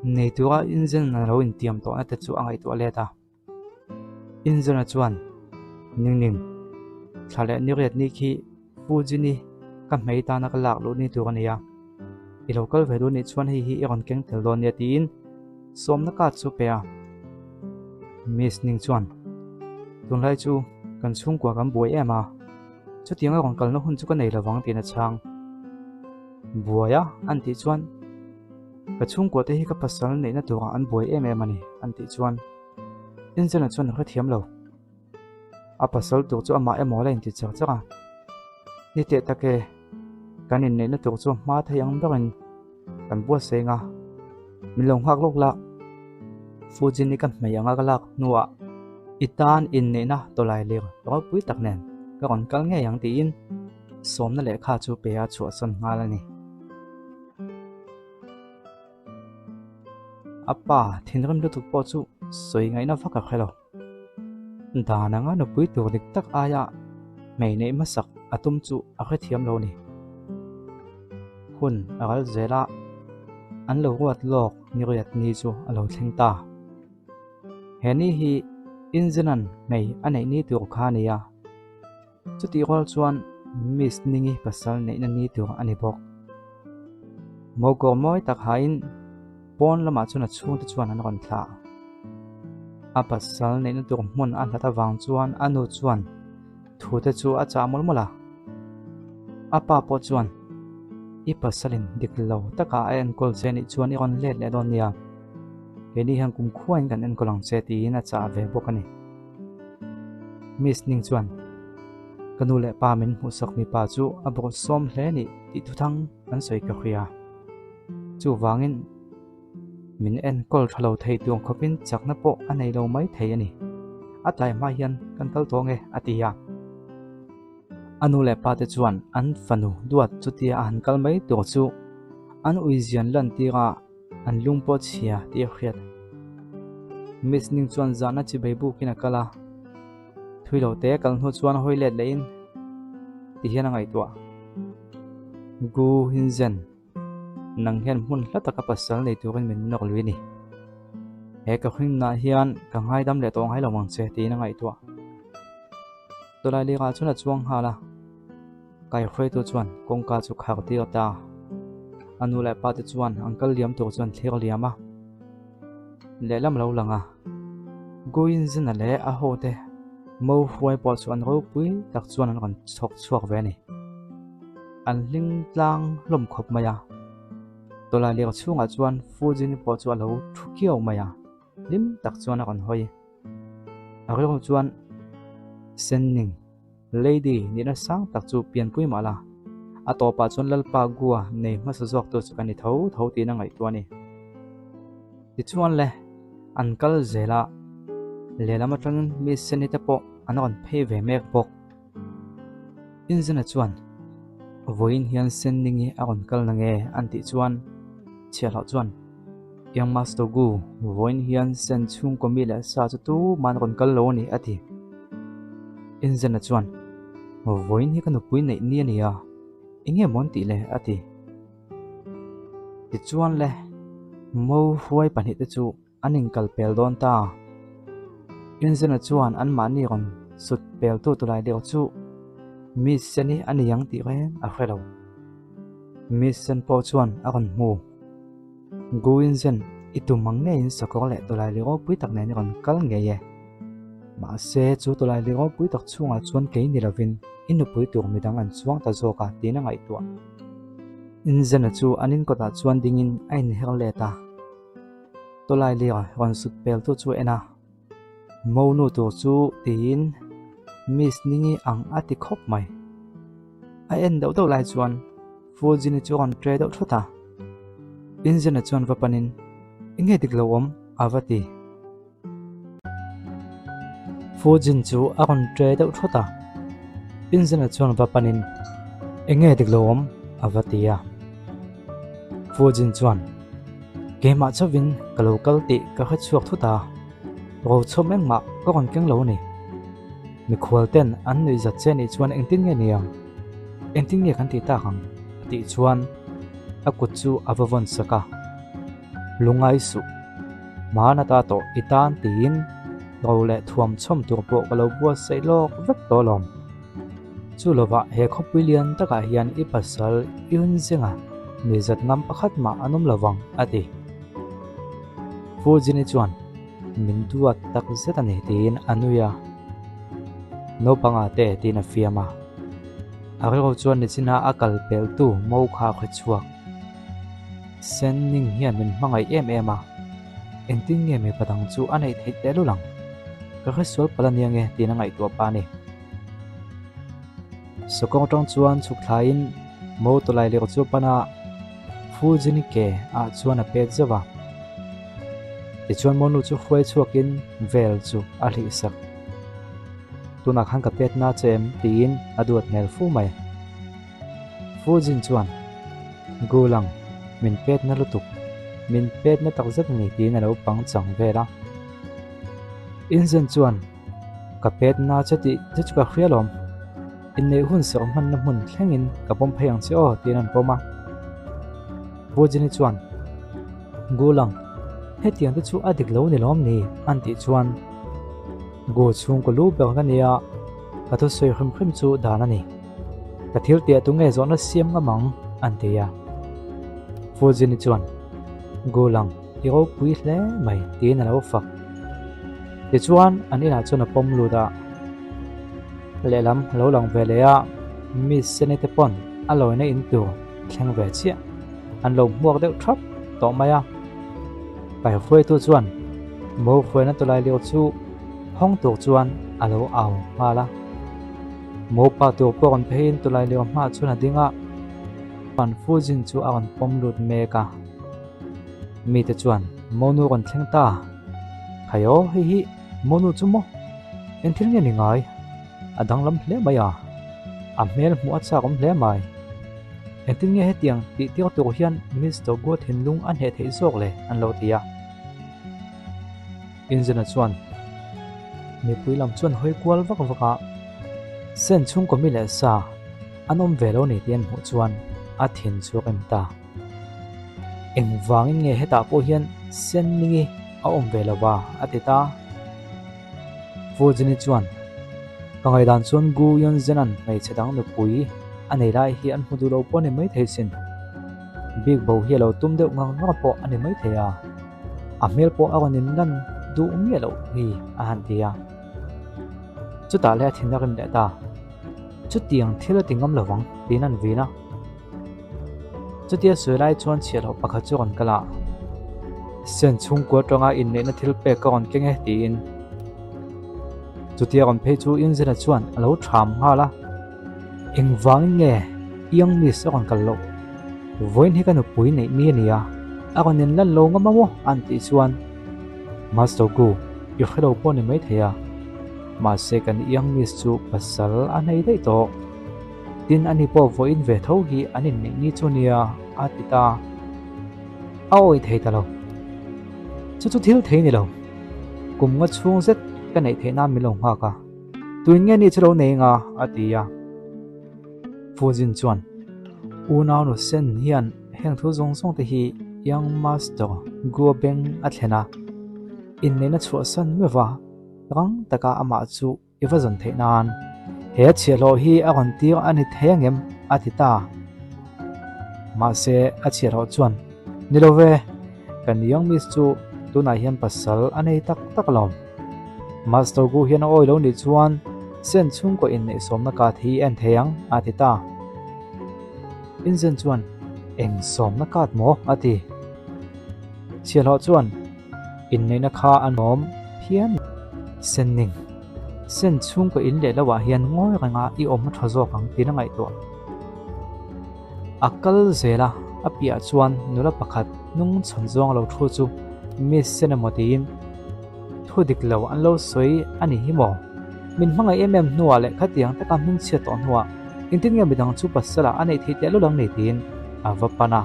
nei tura Inzen a lo intiam tawhna te chu a ngaihtuah let a. Inzena chuan, Ningning, thla leh ni riat ni khi Fujini ka hmei tana ka lak luh ni tur a ni a. I lo kal ve duh nih chuan hei hi i rawn keng tel dawn nia tiin sawmna card chu pe a. Miss Ning chuan, Tunlai chu kan chhungkua kan buai em a, chutianga rawn kalna hun chu ka nei lovang tiin a chhang. Buai a? An tih chuan, Ka chhungkua te hi ka pasal neihna turah an buai em em a ni, an tih chuan Inzena chuan a hrethiam lo. A pasal tur chu amah emaw la inti char char a, Ni teh tak e, kan inneihna tur chu hma thei ang berin kan buatsaih ang a, min lo nghak lawk la. Fujin-i ka hmei anga ka lak hnuah i tan inneihna tawlai lir ropui tak nen ka rawn kal ngei ang tiin sawmna lehkha chu pe a chhuahsan nghal a ni. A pa thinrim lutuk pawh chu sawi ngaihna vak a hre lo. Dan anga nupui tur dik tak aia hmei neih hmasak a tum chu a hrethiam lo a ni. Hun a ral zel a, an lo ruat lawk ni riat ni chu a lo thleng ta. He ni hi Inzenan hmei a neih ni tur kha a ni a. Chutih rual chuan Miss Ningi pasal neihna ni tur a ni bawk. Mawkawr mawi tak hain pawn lamah chuan a chhungte chuan an rawn thlah. A pasal neihna tur hmun a hlat avang chuan a nu chuan thute chu a chah mawlh mawlh a. A pa pawh chuan, I pasalin dik lo taka a enkawl che nih chuan i rawn let leh dawn nia. Keini hian kumkhuain kan enkawl ang che tiin a chah ve bawk a ni. Miss Ning chuan, Ka nu leh pa min hmuhsak mipa chu a bawlhsawm hle ni tih thuthang an sawi ka hria. Chuvangin min enkawl tha lo thei tuang khawpin chakna pawh a nei lo mai thei a ni. A tlai hma hian kan kal tawh nge a ti a. A nu leh pa te chuan an fanu duat chutia a han kal mai tur chu an uizian lantir a. An lung pawh chhia tih a hriat. Miss Ning chuan zahna chi bei bukin a kal a, thui lo te kal hnu chuan hawi let lehin ti hian a ngaihtuah. Gu Hinzen, nang hian hmun hla taka pasal nei turin min nawk lui a ni. He ka hringnah hian ka ngaidam leh tawh ngai lo ang che tiin a ngaihtuah. Tawlai lirah chuan a chuang nghal a. Kaihruaitu chuan kawngka chu khar tir ta. A nu leh pa te chuan an kal liam tur chuan thlir liam a. Lehlam lo lang a. Guinzena leh a hote mo hruai pawh chu an ropui tak chuan an rawn chhawk chhuak ve a ni. An hling tlang hlawm khawp mai a. Tawlai lir chhungah chuan Fujin pawh chu a lo thu kiau mai a. Hlim tak chuan a rawn hawi. A rilru chuan Senning. Lady nihna sang tak chu pianpui mah la, a tawpah chuan Lalpa Gua nei hmasa zawk tu chu ka ni tho tho tiin a ngaihtuah a ni. Tichuan le, an kal zel a, lehlam atangin mi Seni te pawh an rawn phei ve mek bawk. Inzena chuan, Vawiin hian Senningi a rawn kal na nge? an tih chuan chhiahhlawh chuan, Young Master Gu, vawiin hian Sen chhungkaw mi leh sa chu tuman rawn kal lo a ni, a ti. Inzena chuan, Vawiin hi ka nupui neih ni a ni a, eng nge maw an tih le? a ti. Tichuan le, Mo hruai pahnihte chu an inkal pel dawn ta. Inzena chuan anmahni rawn sut peltu tulai deuh chu Miss Sen-i a ni ang tih reng a hre lo. Miss Sen pawh chuan a rawn hmu. Guinzen, i tum ang ngeiin sakawr leh tawlai leh ropui tak nen i rawn kal ngei e. Mahse, chu tawlaili ropui tak chhungah chuan kei ni lovin i nupui tur midang an chuang ta zawk a tiin a ngaihtuah. Inzena chu an inkawtah chuan dingin a inher let a. Tawlaili rawn sut peltu chu a en a. Monu tur chu tiin Miss Ningi ang a ti khawp mai. A en deuh deuh lai chuan Fujini chu a rawn tre deuh thut a. Inzena chuan va panin, Enge dik lo awm? a va ti. Fujin chu a rawn tre deuh thut a. Inzena chuan va panin, Enge dik lo awm? a va ti a. Fujin chuan, Keimah chauhin ka lo kal tih ka hre chhuak thut a, rochhawm engmah ka rawn keng lo a ni. Mikhual ten an nuih zat che nih chuan engtin nge ni ang? Engtin nge kan tih tak ang? a tih chuan a kut chu a va vawn sak a. Lungai suh, hmaan ata tawh i tan tiin ro leh thuam chhawm tur pawh ka lo buatsaih lawk vek tawh alawm. Chu lovah he khawpui lian takah hian i pasal i hun zinga mi zat ngam pakhat mah an awm lovang, a ti. Pu Jini chuan, Min duat tak zet a ni, tiin a nui a. Naupanga te tiin a fiam a. A rilru chuan nichina a kal peltu mo kha a khawchhuak. Sen Ning hian min hmangaih em em a, engtin nge mipa dang chu a neih theih tehlul ang? Ka hresual palh a nia nge tiin a ngaihtuah pah a ni. Sawkawng atang chuan chhuk thlaiin mo tawlai leh chu a pan a, Fujini ke ah chuan a pet zeuh a. Tichuan monu chu hruai chhuakin vel chu a hlih sak. Tunah khan ka pet na che em? tiin a duat hmel fu mai. Fujin chuan, Gulang, min pet na lutuk. Min pet na takzet a ni tiin a lo pang chang vel a. Inzen chuan, Ka pet na che tih che chu ka hria lawm. Inneih hun serh hmanna hmun thlengin ka pawm phei ang che aw tiin an pawm a. Fujini chuan, Gulang, hetiang te chu a dik lo ni lawm ni? an tih chuan, Gu chhungkaw lu ber ka nia, ka thusawi hrim hrim chu dan a ni. Ka thil tih a tu nge zawhna siam ngam ang? an ti a. Fujini chuan, Gulang, i ropui hle mai tiin a lo fak. Tichuan an inah chuan a pawm lut a, lehlam a lo lang ve leh a, Miss Seni te pawn a lawina in tur thleng ve chiah. An lo hmuak deuh thap tawh mai a. Kaihruaitu chuan mo hruaina tawlai lio chu hawng tur chuan a lo au nghal a. Mopa tur pawh rawn pheiin tawlai lio hmaah chuan a ding a, Pan Fujin chu a rawn pawm lut mek a. Mite chuan monu rawn thleng ta. Khai aw, hei hi monu chu maw? Eng thil nge ni ngai? A danglam hle mai a, a hmel hmuh a chak awm hle mai. Engtin nge hetiang tih tir tur hian Mister Guo thinlung a hneh theih zawk le? an lo ti a. Inzena chuan mipui lam chuan hawi kual vak vak a, Sen chhungkaw mi leh sa an awm ve lo ni tih an hmuh chuan a thin chu a rem ta. Engvangin nge hetah pawh hian Sen Ningi a awm ve lo va? a ti ta. Fujini chuan, Ka ngaihdan chuan Gu Yunzena'n hmeichhe dang nupui a nei lai hi an hmu duh lo pawh a ni maithei sin. Bik bo hi a lo tum deuh ngang ngang pawh a ni maithei a, a hmel pawh a rawn inlan duh miah loh hi a han ti a. Chutah leh a thin a rim leh ta. Chutiang thil a ti ngam lo vang tiin an vin a. Chutia sawi lai chuan chhiahloh pakhat chu a rawn kal a, Sen chhungkua atanga inneihna thil pek ka rawn keng e tiin. Chutia rawn phei chu Inzena chuan a lo ṭham nghal a, Engvangin nge Young Miss a rawn kal loh? Vawiin hi ka nupui neih mi a ni a, a rawn inlan lo ngam a maw? an tih chuan Master Gu i hre lo pawh a ni maithei a, mahse kan Young Miss chu pasal a nei daih tawh. Tin, ani pawh vawiin ve tho hi an inneih ni chu nia, a ti ta. A awih thei ta lo. Chu chu thil thei ni lo. Kum nga chhung zet ka neih theih nan min lo nghak a. Tuin nge ni chu lo nei nga? a ti a. Fujin chuan, Unau nu Sen hian heng thu zawng zawng te hi Young Master Guo Beng a thlen a, inneihna chhuahsan meuh va, rang taka amah chu I va zawn theih nan he chhiahhlawh hi a rawn tir a ni thei angem? a ti ta. Mahse a chhiahhlawh chuan, Ni lo ve, kan young miss chu tunah hian pasal a nei tak tak alawm. Master Gu hian a awi lo nih chuan Sen chhungkaw inneih sawmna card hi en thei ang, a ti ta. Inzen chuan, Eng sawmna card maw? a ti. Chhiahhlawh chuan, Inneihna kha a nuam phian. Sen ning, Sen chhungkaw in leh lohah hian ngawi renga i awm a tha zawk ang tiin a ngaihtuah. A kal zel a, a piah chuan nula pakhat hnung chhawn zawng lo thu chu Miss Sen emaw tiin thu dik lo an lo sawi a ni hi maw? Min hmangaih em em hnuah leh khatiang taka hmingchhiat tawh hnuah engtin nge midang chu pasala a neih theih tehlul ang ni tiin a va pan a.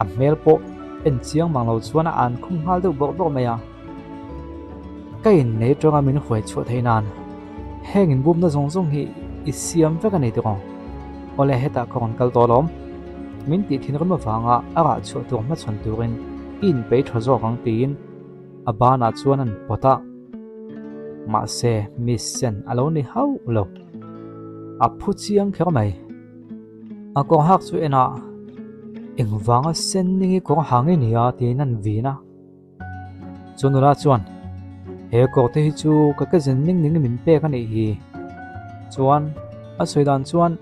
A hmel pawh en chiang mang lo chuan a an khum nghal deuh bawrh bawrh mai a. Ka innei atanga min huai chhuah theih nan heng inbumna zawng zawng hi i siam vek a ni tiraw? Awle hetah ka rawn kal tawh alawm. Min tih thinrim avanga a rah chhuah tur hmachhawn turin i inpei tha zawk ang tiin a banah chuan an pawt a. Mahse Miss Sen a lo ni hauh lo. A phu chiang kher mai. A kawng hak chu en a, Engvanga sen ning i kawng ha ngei nia tiin an vin a. Chu nula chuan, He kawr te hi chu ka ke zen ning ning min pek a nih hi. Chuan a sawi dan chuan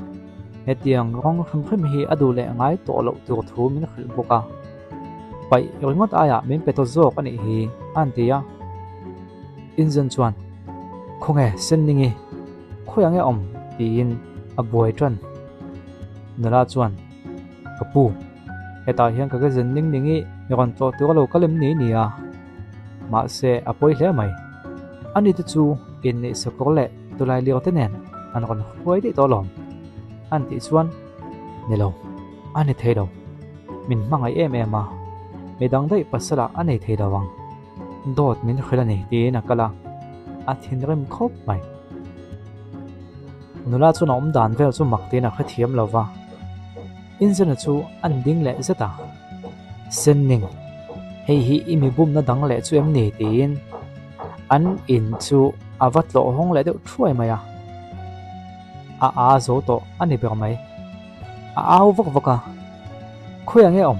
hetiang rawng hrim hrim hi a duh leh ngai tawh loh tur thu min hrilh bawk a. Paih ringawt aiah min pe tawh zawk a nih hi a han ti a. Inzen chuan, Khawnge sen ningi? Khawiah nge awm? tiin a buai tan. Nula chuan, Ka pu, hetah hian ka kezen ning ning i mi rawn tlawh tur a lo kal em ni nia. Mahse, a pawi hle mai. Ani te chu inneih sakawr leh tulai liau te nen an rawn hruai daih tawh alawm. An tih chuan, Ni lo, a ni thei lo. Min hmangaih em em a, midang daih pasalah a nei thei lo ang. Dawt min hrilh a ni tiin a kal a, a thinrim khawp mai. Nula chuan a awm dan vel chu mak tiin a hrethiam lo va, Inzena chu an ding leh zet a, Senning, hei hi i mi bumna dang leh chu em ni tiin an in chu a va tlawh hawng leh deuh thuai mai a, a aa zo tawh a ni ber mai. A au vak vak a, Khawiah nge awm?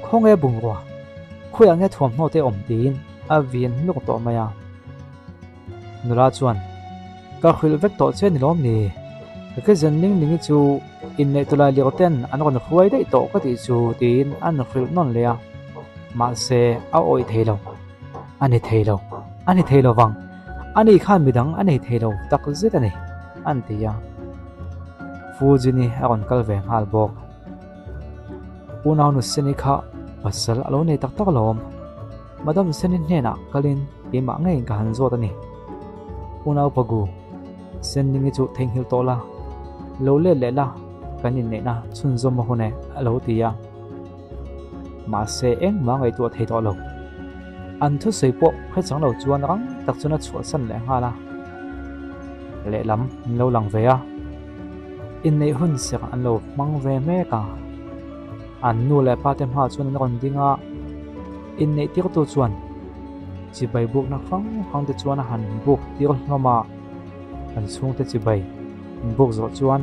Khawnge bungrua? Khawiah nge thuamhnaw te awm? tiin a vin hluk tawh mai a. Nula chuan, Ka hrilh vek tawh che ni lawm ni? Ka kezen ning ning hi chu inneih tawlai liau ten an rawn hruai daih tawh ka tih chu tiin an hrilh nawn leh a. Mahse, a awih thei lo. A ni thei lo. A ni thei lo vang. Ani khan midang a nei thei lo tak zet a ni, an ti a. Fujini a rawn kal ve nghal bawk. Unaunu Seni kha pasal a lo nei tak tak alawm. Madam Seni hnenah kalin keimah ngeiin ka han zawt a ni. Unau Pagu, Senningi chu theihnghilh tawh la, lo let leh la, kan inneihna chhunzawm a hun e, a lo ti a. Mahse engmah ngaihtuah thei tawh lo. An thusawi pawh hrechang lo chuan rang tak chuan a chhuahsan leh nghal a. Lehlam an lo lang ve a. Inneih hun serh an lo hmang ve mek a. An nu leh pa te hmaah chuan an rawn ding a, inneih tirtu chuan chibai bukna hrang hrang te chuan a han buk tir hlawm a. An chhungte chibai an buk zawh chuan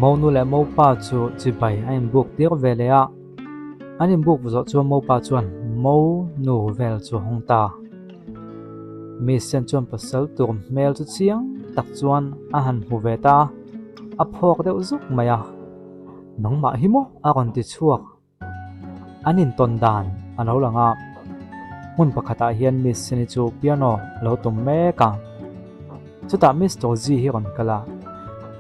Monu leh Mopa chu chibai a inbuk tir ve leh a. An inbuk zawh chuan Mopa chuan Monu vel chu a hawng ta. Miss Sen chuan pasal tur hmel chu chiang tak chuan a han hmu ve ta a, a phawk deuh zuk mai a. Nangmah hi maw? a rawn ti chhuak. An intawn dan a lo lang a, hmun pakhatah hian Miss Seni chu piano a lo tum mek a. Chutah Miss Tozi hi rawn kal a,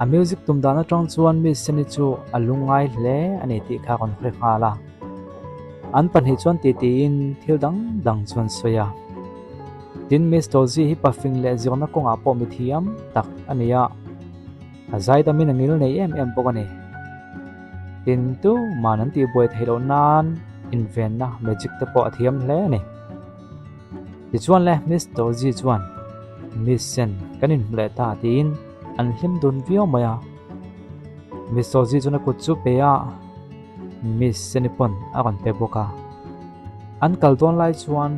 a music tum dan atang chuan Miss Seni chu a lungngai hle a ni tih kha a rawn hre nghal a. An pahnih chuan titiin thil dang dang chu an sawi a. Tin, Miss Tozi hi pafing leh zirna kawngah pawh mithiam tak a ni a, a zaidamin a ngil nei em em bawk a ni. Tin, tuman an tihbuai theih loh nan invenna magic te pawh a thiam hle a ni. Tichuan le, Miss Tozi chuan Miss Sen kan inhmu leh ta tiin an hlim dun viau mai a. Miss Tozi chuan a kut chu pe a, Miss Seni pawn a rawn pe bawk a. An kal dawn lai chuan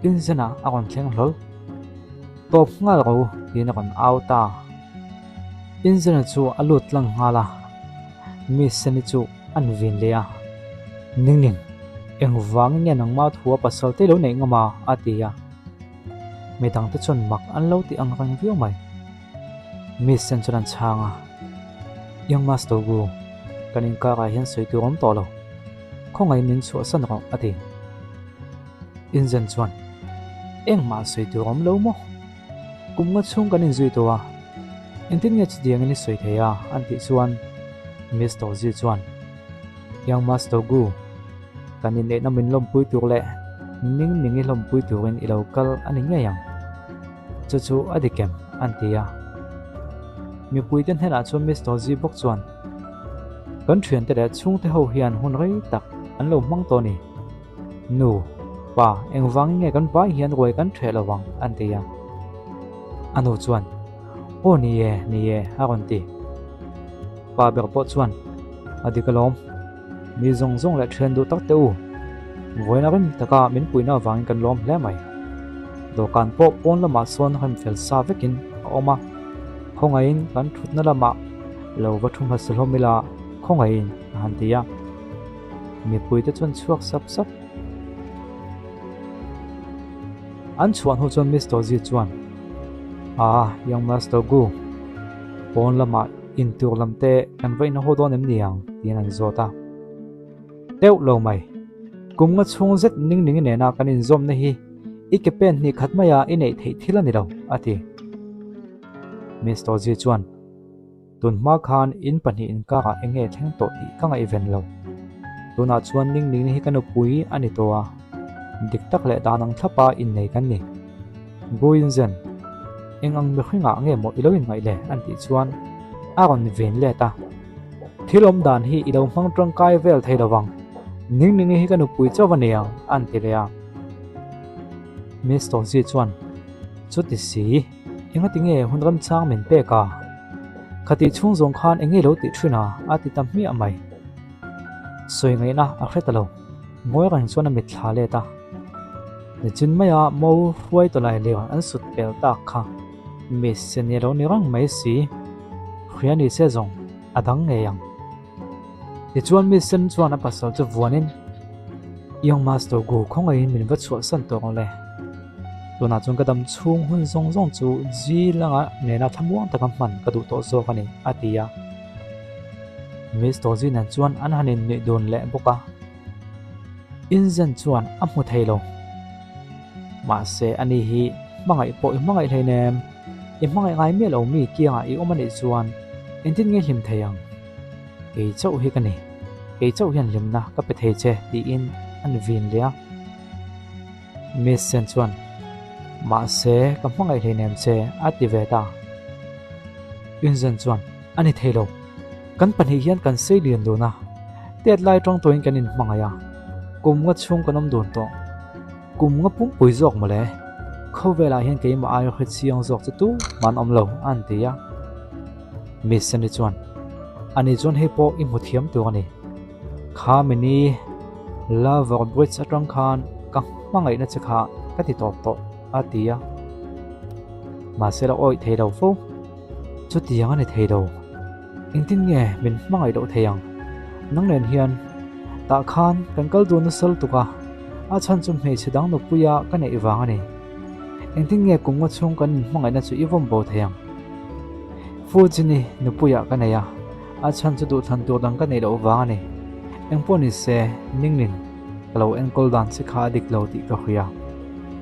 Inzena a rawn thleng hlawl. Tawp nghal ro tiin a rawn au ta. Inzena chu a lut tlang nghal a, Miss Seni chu an vin leh a. Ningning, engvangin nge nangmah thua pasal te lo neih ngam a? a ti a. Midangte chuan mak an lo ti ang reng viau mai. Miss Sen chuan an chhang a, Young Master Gu, kan inkarah hian sawi tur awm tawh lo. Khawngaihin min chhuahsan rawh, a ti. Inzen chuan, Engmah sawi tur awm lo maw? Kum nga chhung kan inzui tawh a, engtin nge chutiangin i sawi thei a? an tih chuan Miss Tozi chuan, Young Master Gu, kan inneihna min lawmpui tur leh ning ning i lawmpui turin i lo kal a ni ngei ang. Chu chu a dik em? an ti a. Mipuite hnenah chuan Miss Tozi bawk chuan, Kan thiante leh chhungte ho hian hun rei tak an lo hmang tawh a ni. Nu, pa, engvangin nge kan vai hian ruai kan ṭheh lo vang? an ti a. A nu chuan, Aw ni e, ni e, a rawn ti. Pa ber pawh chuan, A dik alawm. Mi zawng zawng leh ṭhian duh tak teh u. Vawiin a rim taka min puihna avangin kan lawm hle mai. Dawhkan pawh pawn lamah sawn rem fel sa vekin a awm a. Khawngaihin kan ṭhutna lamah lo va ṭhu hmasa hlawm ila, khawngaihin a han ti a. Mipuite chuan chhuak sap sap. An chhuah hnu chuan Mister Zi chuan, Ah, Young Master Gu, pawn lamah intur lam te kan va inhaw dawn em ni ang? tiin an zawt a. Deuh lo mai. Kum nga chhung zet ning ning nena kan inzawmna hi i ke pen hnih khat maia i neih theih thil a ni lo, a ti. Mister Zi chuan, Tun hma khan in pahnih inkarah eng nge thleng tawh tih ka ngaihven lo. Tunah chuan Ningning hi ka nupui a ni tawh a, dik tak leh dan ang thlapa innei kan ni. Guinzen, eng ang mihringah nge maw i lo inngaih le? an tih chuan a rawn ven let a. Thil awm dan hi i lo hmang tangkai vel thei lo vang, Ningning hi ka nupui chauh a ni ang, an ti leh a. Miss Tozi chuan, Chuti si. Engati nge hun ramchang min pek a? Khatih chhung zawng khan eng nge lo tih thin a? a ti ta hmiah mai. Sawi ngaihna a hre ta lo. Ngawi reng chuan a mitthla let a. Nichin maia mo hruai tawlai leh an sut pel tak kha Miss Seni a lo ni reng mai si. Hria ni se zawng a dang ngei ang. Tichuan Miss Sen chuan a pasal chu vuanin, Young Master Gu khawngaihin min va chhuahsan tawh ang le. Tunah chuan ka dam chhung hun zawng zawng chu Ji langa nena thlamuang taka hman ka duh tawh zawk a ni, a ti a. Miss Tozi nen chuan an han innuih dun leh bawk a. Inzen chuan a hmu thei lo. Mahse ani hi hmangaih pawh i hmangaih hleinem. I hmangaih ngai miah lo mi kiangah i awm a nih chuan engtin nge hlim thei ang? Kei chauh hi ka ni. Kei chauh hian hlimna ka pe thei che tiin an vin leh a. Miss Sen chuan, Mahse ka hmangaih hleinem che a ti ve ta. Yunzhen chuan, A ni thei lo. Kan pahnih hian kan sei lian dun a, tet lai tawng tawhin kan inhmangaih a, kum nga chhung kan awm dun tawh. Kum nga pumpui zawk mawle, khawvelah hian keimah aia hre chiang zawk che tu man awm lo, a an ti a. Miss Sandy chuan, Ani chuan hei pawh i hmu thiam tur a ni. Kha mini Lover Bridge atang khan ka hmangaihna che kha ka ti tawp tawh, a ti a. Mahse la awih thei lo fo. Chutiang a ni thei lo. Engtin nge min hmangaih loh thei ang? Nang nen hian tah khan kan kal dun nasa lutuk a, a chhan chu hmeichhe dang nupuia ka neih vang a ni. Engtin nge kum nga chhung kan inhmangaihna chu i vawm bo thei ang? Fujini nupuia ka nei a, a chhan chu duhthlan tur dang ka neih loh vang a ni. Engpawh ni se, Ningnin ka lo enkawl dan che kha a dik lo tih ka hria.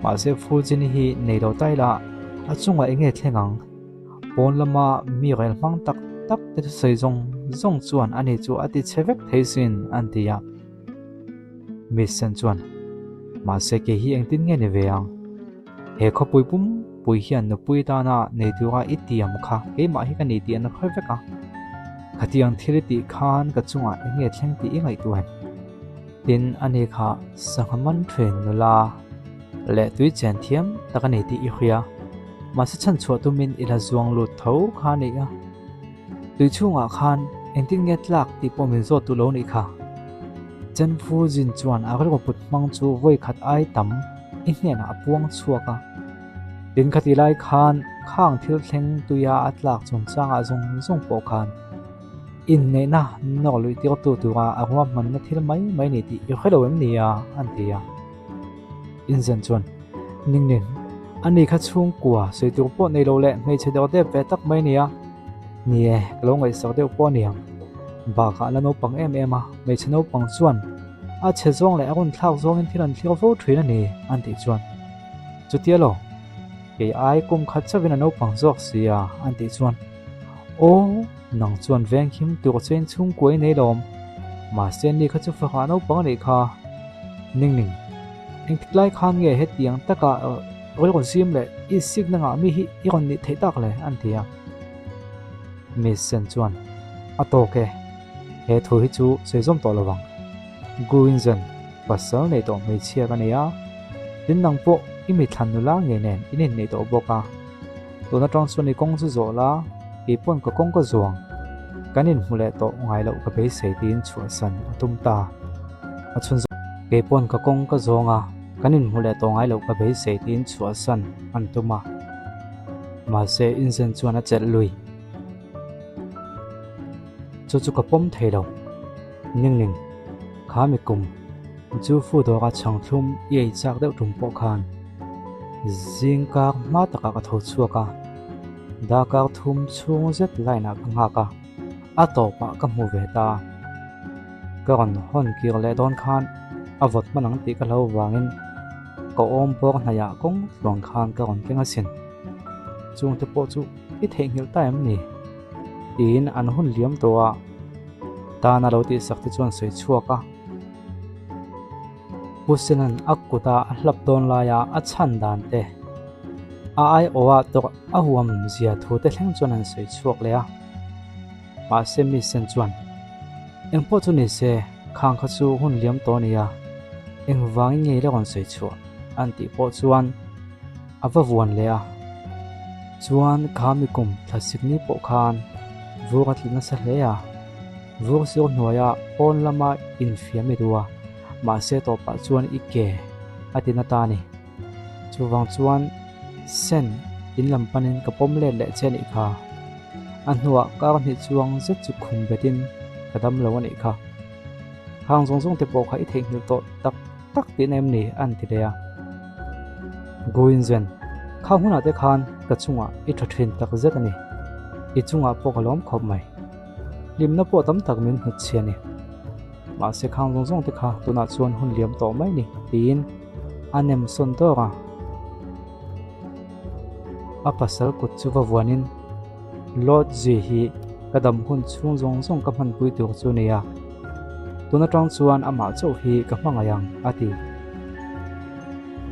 Mahse Fujini hi nei lo ta ila a chungah eng nge thleng ang? Pawn lama mi rel hmang tak tak te thusawi zawng zawng chuan ani chu a ti chhe vek thei sin an ti a. Miss Sen chuan, Mahse kei hi engtin nge ni ve ang? He khawpui pumpui hian nupui tana nei tura i tiam kha keimah hi ka ni tih an hre vek a. Khatiang thil i tih khan ka chungah eng nge thleng tih i ngaihtuah em? Tin, ani kha sangha man thin nula leh tui chen thiam tak a ni tih i hria. Mahse chhan chhuah tumin i la zuang lut tho kha a ni a. Tui chhungah khan engtin nge tlak tih pawh min zawt duh lo nih kha. Chen Fu Jin chuan a rilru put hmang chu vawi khat ai tam i hnenah a puang chhuak a. Tin khati lai khan khang thil thleng tuia a tlak chungchangah zawng zawng pawh khan inneihna nawr luih tirtu tura a ruahmanna thil mai mai ni tih i hre lo em ni a? an ti a. Inzen chuan, Ning ning, Ani kha chhungkua sawi tur pawh nei lo leh hmeichhe deuh dep ve tak mai nia. Ni e, ka lo ngaihsak deuh pawh a ni ang. Bakah a la naupang em em a, hmeichhe naupang chuan a chhe zawng leh a rawn thlak zawngin thil an thlir fo thin a ni an tih chuan chutia lo kei ai kum khat chauhin a naupang zawk si a an tih chuan aw nang chuan venghim tur chein chhungkua i nei lawm mahse ni kha chu faka naupang a nih kha Ningning engtik lai khan nge hetiang taka rilru zim leh i sikna ngah mi hi i rawn nih theih tak le an ti a Miss Sen chuan a tawk e. He thu hi chu sawi zawm tawh lo vang. Guinzen, pasal nei tawh hmeichhia ka nei a, tin nang pawh i mithlan nula ngei nen in inneih tawh bawk a. Tun atang chuan i kawng chu zawh la, kei pawn ka kawng ka zuang. Kan inhmu leh tawh ngai loh ka beisei tiin chhuahsan a tum ta. A chhun zawh. Kei pawn ka kawng ka zawng a, kan inhmu leh tawh ngai loh ka beisei tiin chhuahsan an tum a. Mahse Inzen chuan a chelh lui. Chu chu ka pawm thei lo. Ningning, kha mi kum chu fu dawra chhang thlum i ei chak deuh tum pawh khan zing kar hma takah ka tho chhuak a, darkar thum chhung zet line ah ka nghak a, a tawpah ka hmu ve ta. Ka rawn hawn kir leh dawn khan a vawt hman ang tih ka hlo vangin ka awm bawr hnaihah kawng tluang khan ka rawn keng asin. Chungte pawh chu i theihnghilh ta em ni? Tiin an hun liam tawh a, tana lo tihsak te chuan sawi chhuak a. Pu Senan a kuta a hlap dawn laia a chhan dan te, a aiawha tawrh a huam zia thu te thleng chuan an sawi chhuak leh a. Mahse Miss Sen chuan, Engpawh chu ni se, khang kha chu hun liam tawh a ni a, engvangin nge i la rawn sawi chhuah? an tih pawh chuan, A va vuan leh a, chuan kha mi kum thlasik ni pawh khan vur a tli nasa hle a, vur sir hnuaia pawn lama infiam i duh a, mahse tawpah chuan i ke a ti na ta a ni. Chuvang chuan Sen in lam panin ka pawm let leh che a nih kha. A hnuah kar hnih chuang zet chu khum betin ka dam lo a nih kha. Khang zawng zawng te pawh kha i theihnghilh tawh tak tak tihna em ni an ti leh a. Guinzen, kha hunah te khan ka chungah i tha thin tak zet a ni. I chungah pawh ka lawm khawp mai. Hlimna pawh tam tak min hnut chhi a ni. Mahse khang zawng zawng te kha tunah chuan hun liam tawh mai ni tiin a nem sawn dawr a. A pasal kut chu va vuanin Lord Zui hi ka dam hun chhung zawng zawng ka hmanpui tur chu nia. Tun atang chuan amah chauh hi ka hmangaih ang, a ti.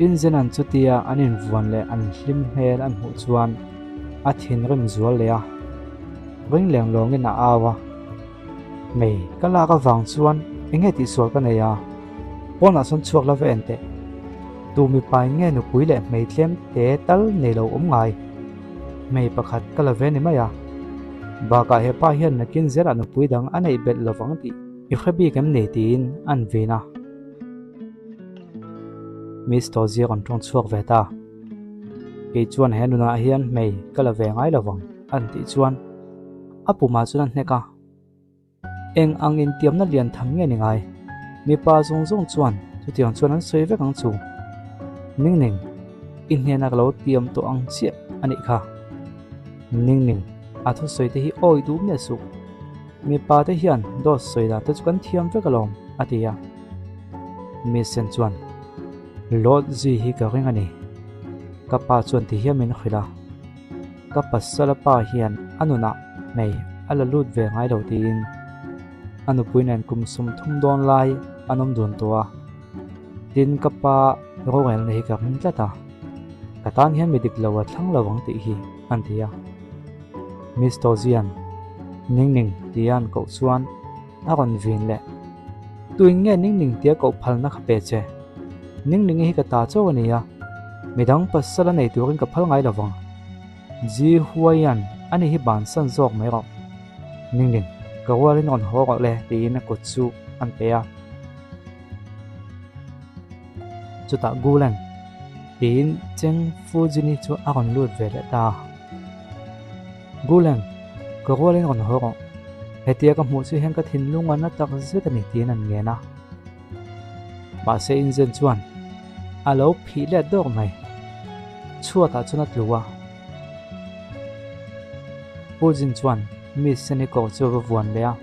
Inzenan chutia an invuan leh an hlim hmel an hmuh chuan a thinrim zual leh a, ring leng lawngin a au a. Mei, ka lak avang chuan eng nge tihsual ka nei a? Pawnah sawn chhuak la va en teh. Tu mipa in nge nupui leh hmei tlem te tal nei lo awm ngai? Hmei pakhat ka la ve ni mai a. Bakah he pa hian nakin zelah nupui dang a neih belh lovang tih i hre bik em ni tiin an vin a. Miss Tozi a rawn tawng chhuak ve ta. Kei chuan he nunah hian hmei ka la ve ngai lovang an tih chuan a pumah chuan a hnek a. Eng ang intiamna lian tham nge ni ngai? Mipa zawng zawng chuan chutiang chuan an sawi vek ang chu. Ningning, i hnenah ka lo tiam tawh ang chiah a nih kha. Ningning, a thusawi te hi awi duh miah suh. Mipa te hian dawt sawi dan te chu kan thiam vek alawm, a ti a. Miss Sen chuan, Lord Zui hi ka ring a ni. Ka pa chuan ti hian min hrilh a. Ka pasala pa hian a nunah hmei a la lut ve ngai lo tiin a nupui nen kum 30 dawn lai an awm dun tawh a. Tin ka pa rorelna hi ka ring tlat a, ka tan hian mi dik lo a thlang lo ang tih hi an ti a. Miss Tozian, Ningning tia an koh chuan a rawn vin leh. Tuin nge Ningning tia koh phalna kha pe che? Ningningi hi ka ta chauh a ni a, midang pasal a nei turin ka phal ngai lo vang. Ji Huaian ani hi bansan zawk mai rawh. Ningning, ka rualin rawn haw rawh le tiin a kut chu an pe a. Chutah Gulen tiin Cheng Fujini chu a rawn lut ve leh ta. Gulen, ka rualin rawn haw rawh. Hetia ka hmuh chu hian ka thinlung a na tak zet a ni tiin an ngen a. Mahse Inzen chuan a lo phih let dawk mai. Chhuatah chuan a tlu a. Pu Jin chuan Miss Seni kawr chu a va vuan leh a.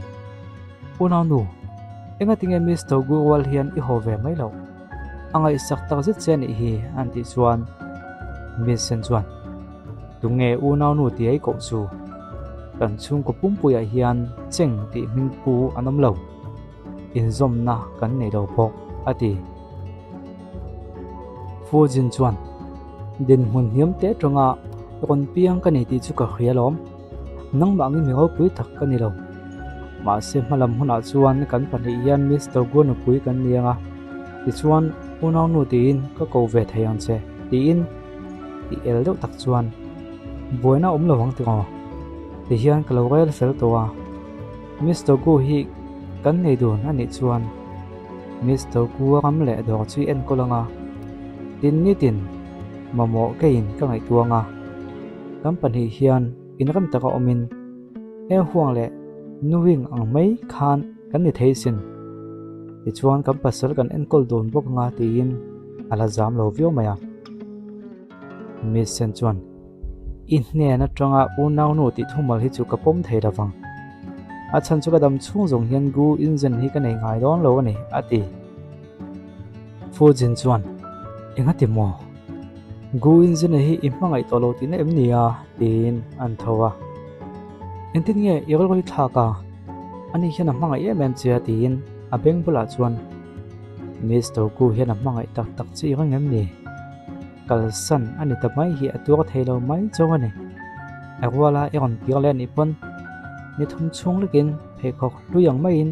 Unau nu, engatinge Miss Togu rual hian i haw ve mai loh? A ngaihsak tak zet che a nih hi, an tih chuan Miss Sen chuan, Tunge unau nu tia i koh chu? Kan chhungkaw pumpuiah hian Cheng tih hming pu an awm lo. Inzawmna kan nei lo bawk, a ti. Fu Jin chuan, Dinhmun hniam teh atanga rawn piang ka ni tih chu ka hria lawm. Nangmah angin mi ropui tak ka ni lo. Mahse hmalam hunah chuan kan pahnih hian Mister Guo nupui kan ni ang a, tichuan unaunu tiin ka ko ve thei ang che, tiin tih el deuh tak chuan buaina awm lo ang tiraw? Tihian ka lo rel fel tawh a. Mister Gu hi kan nei dun a nih chuan Mister Gu a ram leh dawr chu i enkawl ang a, tin nitin mamawh keiin ka ngaihtuah ang a, kan pahnih hian inrem taka awmin he huang leh nuing ang mai khan kan ni thei sin. Tichuan kan pasal kan enkawl dun bawk ang a tiin a la zam lo viau mai a. Miss Sen chuan. I hnen atanga unaunu tih thumal hi chu ka pawm thei lo vang. A chhan chu ka dam chhung zawng hian Gu Inzen hi ka nei ngai dawn lo a ni, a ti. Fu Jin chuan, Engati maw? Gu Inzen-a hi i hmangaih tawh lo tihna em ni a? tiin an tho a. Engtin nge i rilru hi thlak a? Ani hian a hmangaih em em che a tiin a beng bulah chuan, Mister Gu hian a hmangaih tak tak che i ring em ni? Kalsan a ni ta mai hi a tuar thei lo mai chauh a ni. A ruala i rawn kir leh anih pawn ni thum chhung lekin pheikhawk hlui ang maiin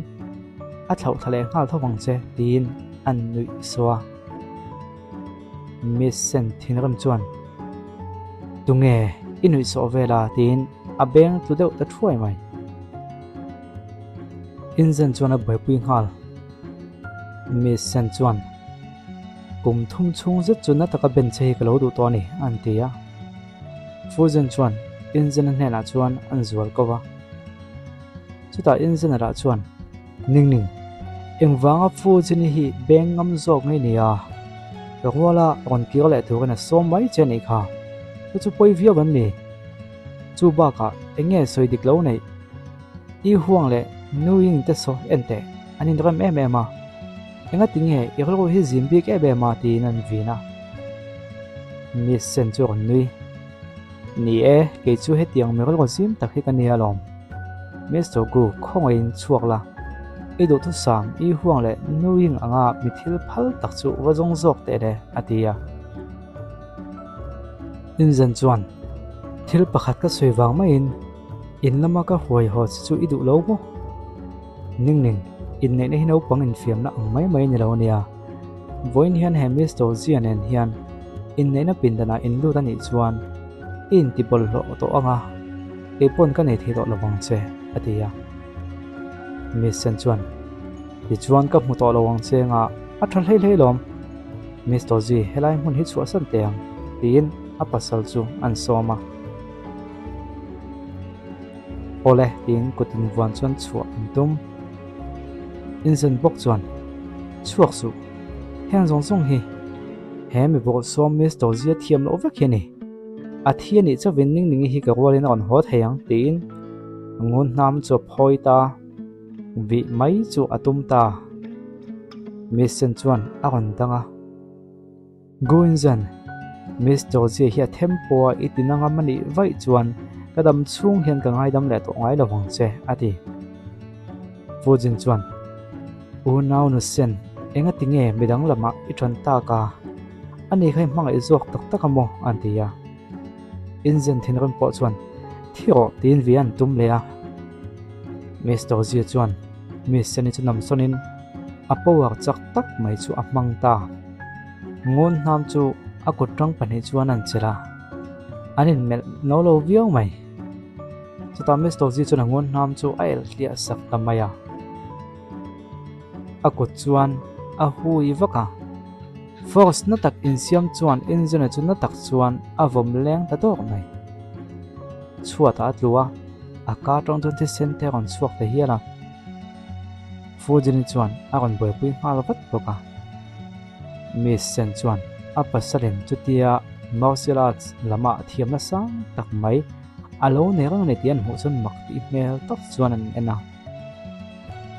a thlauh thla leh nghal tho vang che tiin an nuih saw a. Miss Sen thinrim chuan Tunge i nuih sawh vel a tiin a beng tlu deuh ta thuai mai. Inzen chuan a buaipui nghal. Miss Sen chuan. Kum thum chhung zet chu na taka ben che hi ka lo duh tawh a ni, an ti a. Fuzen chuan Inzena hnenah chuan an zual ko va. Chutah Inzena lah chuan, Ning ning, engvanga Fuzeni hi beng ngam zawk ngei nia? Ka ruala rawn kir leh turin a sawm mai che a nih kha. Chu chu pawi viau em ni? Chu bakah eng nge sawi dik lo neih? I huang leh Nuying te saw en teh, an inrem em em a. Engati nge i rilru hi zim bik em em a tiin an vin a. Miss Sen chu a rawn nui. Ni e, kei chu hetiang mi rilru zim tak hi ka nia alawm. Mister Gu, khawngaihin chhuak la. I duhthusam, i huang leh nuing anga mi thil phal tak chu va zawng zawk teh le, a ti a. Inzen chuan, Thil pakhat ka sawi vang maiin in lama ka huai haw che chu i duh lo maw? Ning ning, inneihna hi naupang infiamna ang mai mai a ni lo ania. Vawiin hian he Miss Dozia nen hian inneihna pindanah in lut a nih chuan i inti bawlhhlawh tawh ang a, kei pawn ka nei thei tawh lo vang che, a ti a. Miss Sen chuan, Tichuan ka hmu tawh lo ang che nga, a tha hlei hlei lawm. Miss Dozi, helai hmun hi chhuahsan teh ang, tiin a pasal chu an sawm a. Awle tiin kut invuan chuan chhuah an tum. Inzen bawk chuan, Chhuak suh, heng zawng zawng hi he mi bawlh sawm Miss Dozia thiam loh vek hi a ni. A thi a nih chauhin Ningningi hi ka rualin a rawn haw thei ang tiin ngun hnam chu a phawi ta, vih mai chu a tum ta. Miss Sen chuan a rawn dang a. Guinzan, Miss Georgia hi a them pawh a i ti na ngam a nih vaih chuan ka dam chhung hian ka ngaidam leh tawh ngai lo vang che, a ti. Fujin chuan, Unau Nusen, enga ti nge midang lamah i ṭan tak a? Ani kha i hmangaih zawk tak tak a maw? an ti a. Inzen thinrim pawh chuan, Thi rawh, tiin vi an tum leh a. Miss Georgia chuan Miss Seni chu namsawnin a power chak tak mai chu a hmang ta. Ngun hnam chu a kut tang pahnih chuan an chelh a, an inmelh no lo viau mai. Chutah Miss Dozy chuan a ngun hnam chu a elh hliah sak ta mai a, a kut chuan a hui vak a. Force na tak insiam chuan engine chu na tak chuan a vawm leng ta dawk mai. Chhuatah a tlu a, a ka tang chuan thisen te a rawn chhuak ta hial a. Fujini chuan a rawn buaipui nghal vat bawk a. Miss Sen chuan a pasalin chutia Martial arts lamah thiamna sang tak mai a lo nei reng a ni tih an hmuh chuan mak tih hmel tak chuan an en a.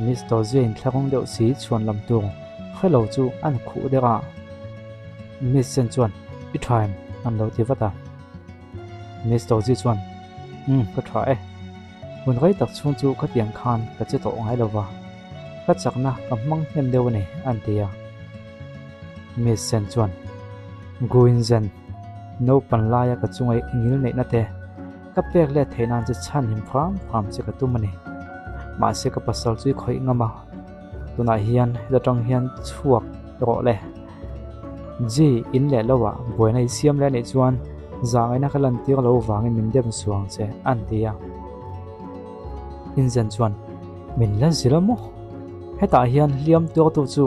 Miss Tozia inthlahrung deuh si chhuan lam tur hre lo chu an khuh deuh a. Miss Sen chuan, I tha em? an lo ti vat a. Miss Tozi chuan, Umm, ka tha e. Hun rei tak chhung chu khatiang khan ka che tawh ngai lo va, ka chakna ka hmang hnem deuh a ni, an ti a. Miss Sen chuan, Guinzen, naupan laia ka chunga i ngil neihna te ka pek let theih nan che chhan him hram hram che ka tum a ni. Mahse ka pasal chu i khawih ngam a, tunah hian heta tang hian chhuak rawh le. Ji, in leh lo ah buaina i siam leh anih chuan zahngaihna ka lantir lo vangin min dem suang che, an ti a. Inzen chuan, Min la zil a maw? Hetah hian hliam tuartu chu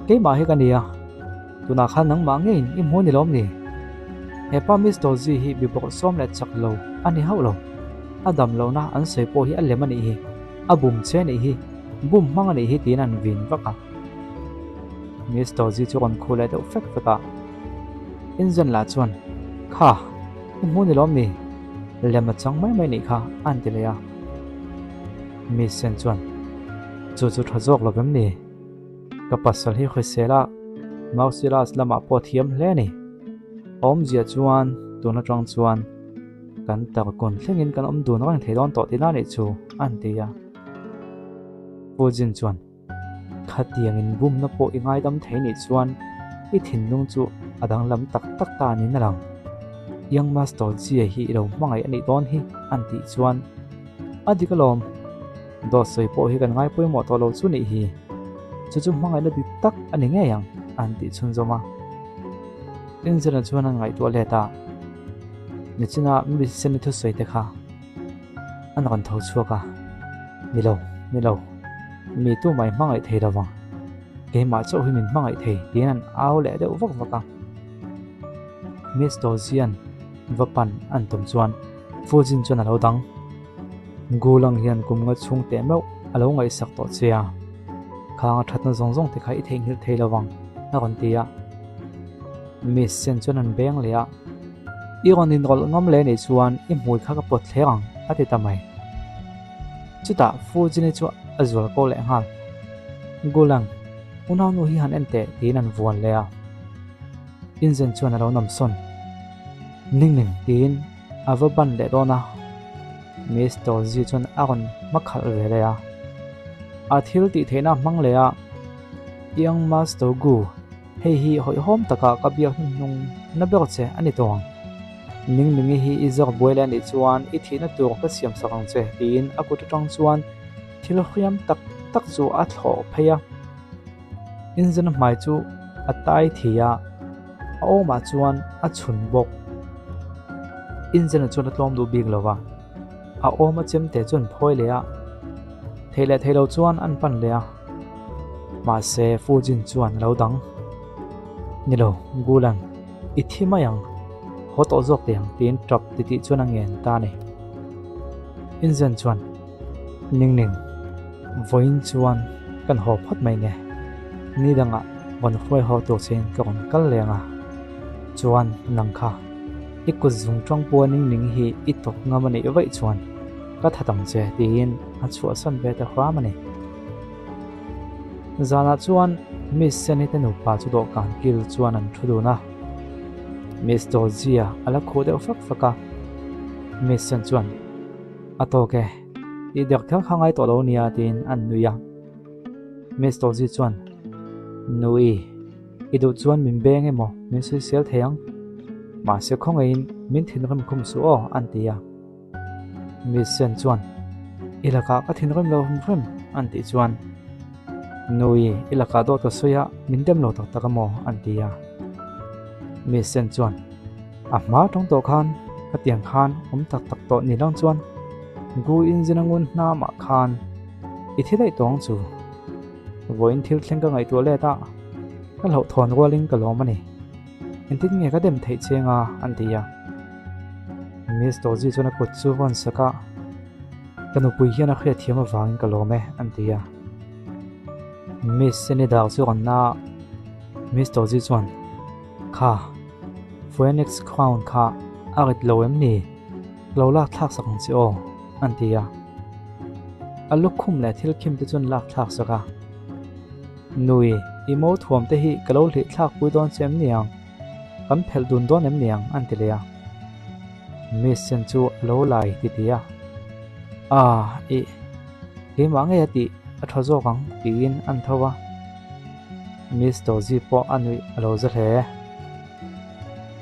keimah hi ka ni a, tunah khan nangmah ngeiin i hmu ni lawm ni? Hepa Mister Ji hi mi bawrhsawm leh chak lo a ni hauh lo. A dam lohna an sawi pawh hi a lem a nih hi, a bum che a nih hi, bum hmang a nih hi tiin an vin vak a. Mister Ji chu rawn khuh leh deuh fek fek a. Inzen lah chuan, Kha, i hmu ni lawm ni? Lem a chang mai mai nih kha, a han ti leh a. Miss Sen chuan, Chu chu tha zawk lo vem ni? Ka pasal hi hrisel a, Mausilas lamah pawh thiam hle a ni. Awmzia chuan tun atang chuan kan tarkun thlengin kan awm dun reng thei dawn tawh tihna nih chu, a han ti a. Pu Jin chuan, Khatiang inbumna pawh i ngaidam thei nih chuan i thinlung chu a danglam tak tak ta niin a lang. Young Master Jia hi i lo hmangaih a nih dawn hi, an tih chuan a dik alawm. Dawt sawi pawh hi kan ngai pawimawh tawh lo chu nih hi. Chu chu hmangaihna dik tak a ni ngei ang, an tih chhunzawm a. Inzela chuan an ngaihtuah let a, Nichina Miss-Seni thusawi te kha An rawn tho chhuak a, Ni lo, ni lo, mi tu mai hmangaih thei lo vang, keimah chauh hi min hmangaih thei tiin an au leh deuh vak vak a. Miss Dozian va pan an tum chuan Fujin chuan a lo dang. Gulang hian kum nga chhung teh meuh a lo ngaihsak tawh che a, khang a thatna zawng zawng te kha i theihnghilh thei lo vang a rawn ti a. Miss Sen chuan an beng leh a. I rawn inrawlh ngam leh nih chuan i hmui kha ka pawt thler ang, a ti ta mai. Chutah Fujini chu a zual ko leh nghal. Gulang, unaunu hi han en teh tiin an vuan leh a. Inzen chuan a lo nam sawn. Ning ning tiin a va ban leh dawn a. Miss Dozy chuan a rawn hma khalh ve leh a. A thil tih theihna a hmang leh a, Young Master Gu, Hei hi hawihhawm takah ka biak hnuhnung na ber che a ni tawh ang. Ningningi hi i zawk buai leh anih chuan i thihna tur ka siam sak ang che tiin a kut atang chuan thil hriam tak tak chu a thlawh phei a. Inzena hmai chu a tai thi a, a awmah chuan a chhun bawk. Inzena chuan a tlawm duh bik lo va, a awm a chemte chu an phawi leh a, thei leh thei lo chuan an pan leh a. Mahse, Fujin chuan a lo dang. Ni lo, Gulan, i thi mai ang. Haw tawh zawk teh ang, tiin tap titih chuan a ngen ta a ni. Inzen chuan, Ning ning, vawiin chuan kan haw phawt mai nge. Ni dangah rawn hruai haw tur chein ka rawn kal leng a. Chuan, nang kha, i kut zung tawng pua ning ning hi i tawp ngam a nih vaih chuan ka that ang che, tiin a chhuahsan ve ta hram a ni. Zanah chuan Miss Seni te nupa chu dawhkan kil chuan an thu dun a. Miss Dawlzia a la khuh deuh fak fak a. Miss Sen chuan, A tawk e, tih der kher kha ngai tawh lo nia tiin an nui a. Miss Dawlzi chuan, Nui, i duh chuan min beng emaw min sawisel thei ang. Mahse khawngaihin min thinrim khum suh aw an ti a. Miss Sen chuan, I lakah ka thinrim lo hrim hrim, an tih chuan, Nui, i lakah dawt ka sawi a, min dem lo tak tak a maw? an ti a. Miss Sen chuan, A hma tawng tawh khan, ka tiang khan awm tak tak tawh ni lang chuan, Gu in zin a ngun hnamah khan i thi daih tawng chu. Vawiin thil thleng ka ngaihtuah let a, ka hlauhthawn rualin ka lawm a ni. Engtin nge ka dem theih che nga? an ti a. Miss Dozy chuan a kut chu vawn sak a, Ka nupui hian a hriatthiam avangin ka lawm e, an ti a. Miss Seni dar chu rawn na a, Miss Dozy chuan, Kha, Phoenix Crown kha a rit lo em ni? Ka lo lak thlak sak ang che aw, an ti a. A lukhum leh thil khim te chuan lak thlak sak a. Nui, i mo thuam te hi ka lo hlih thlak pui dawn che em niang? Kan phelh dun dawn em niang? an ti leh a. Miss Sen chu a lo lai ti ti a. Ah, ih, keimah ngei a tih a tha zawk ang tiin an tho a. Miss Dozy pawh a nuih a lo za hle.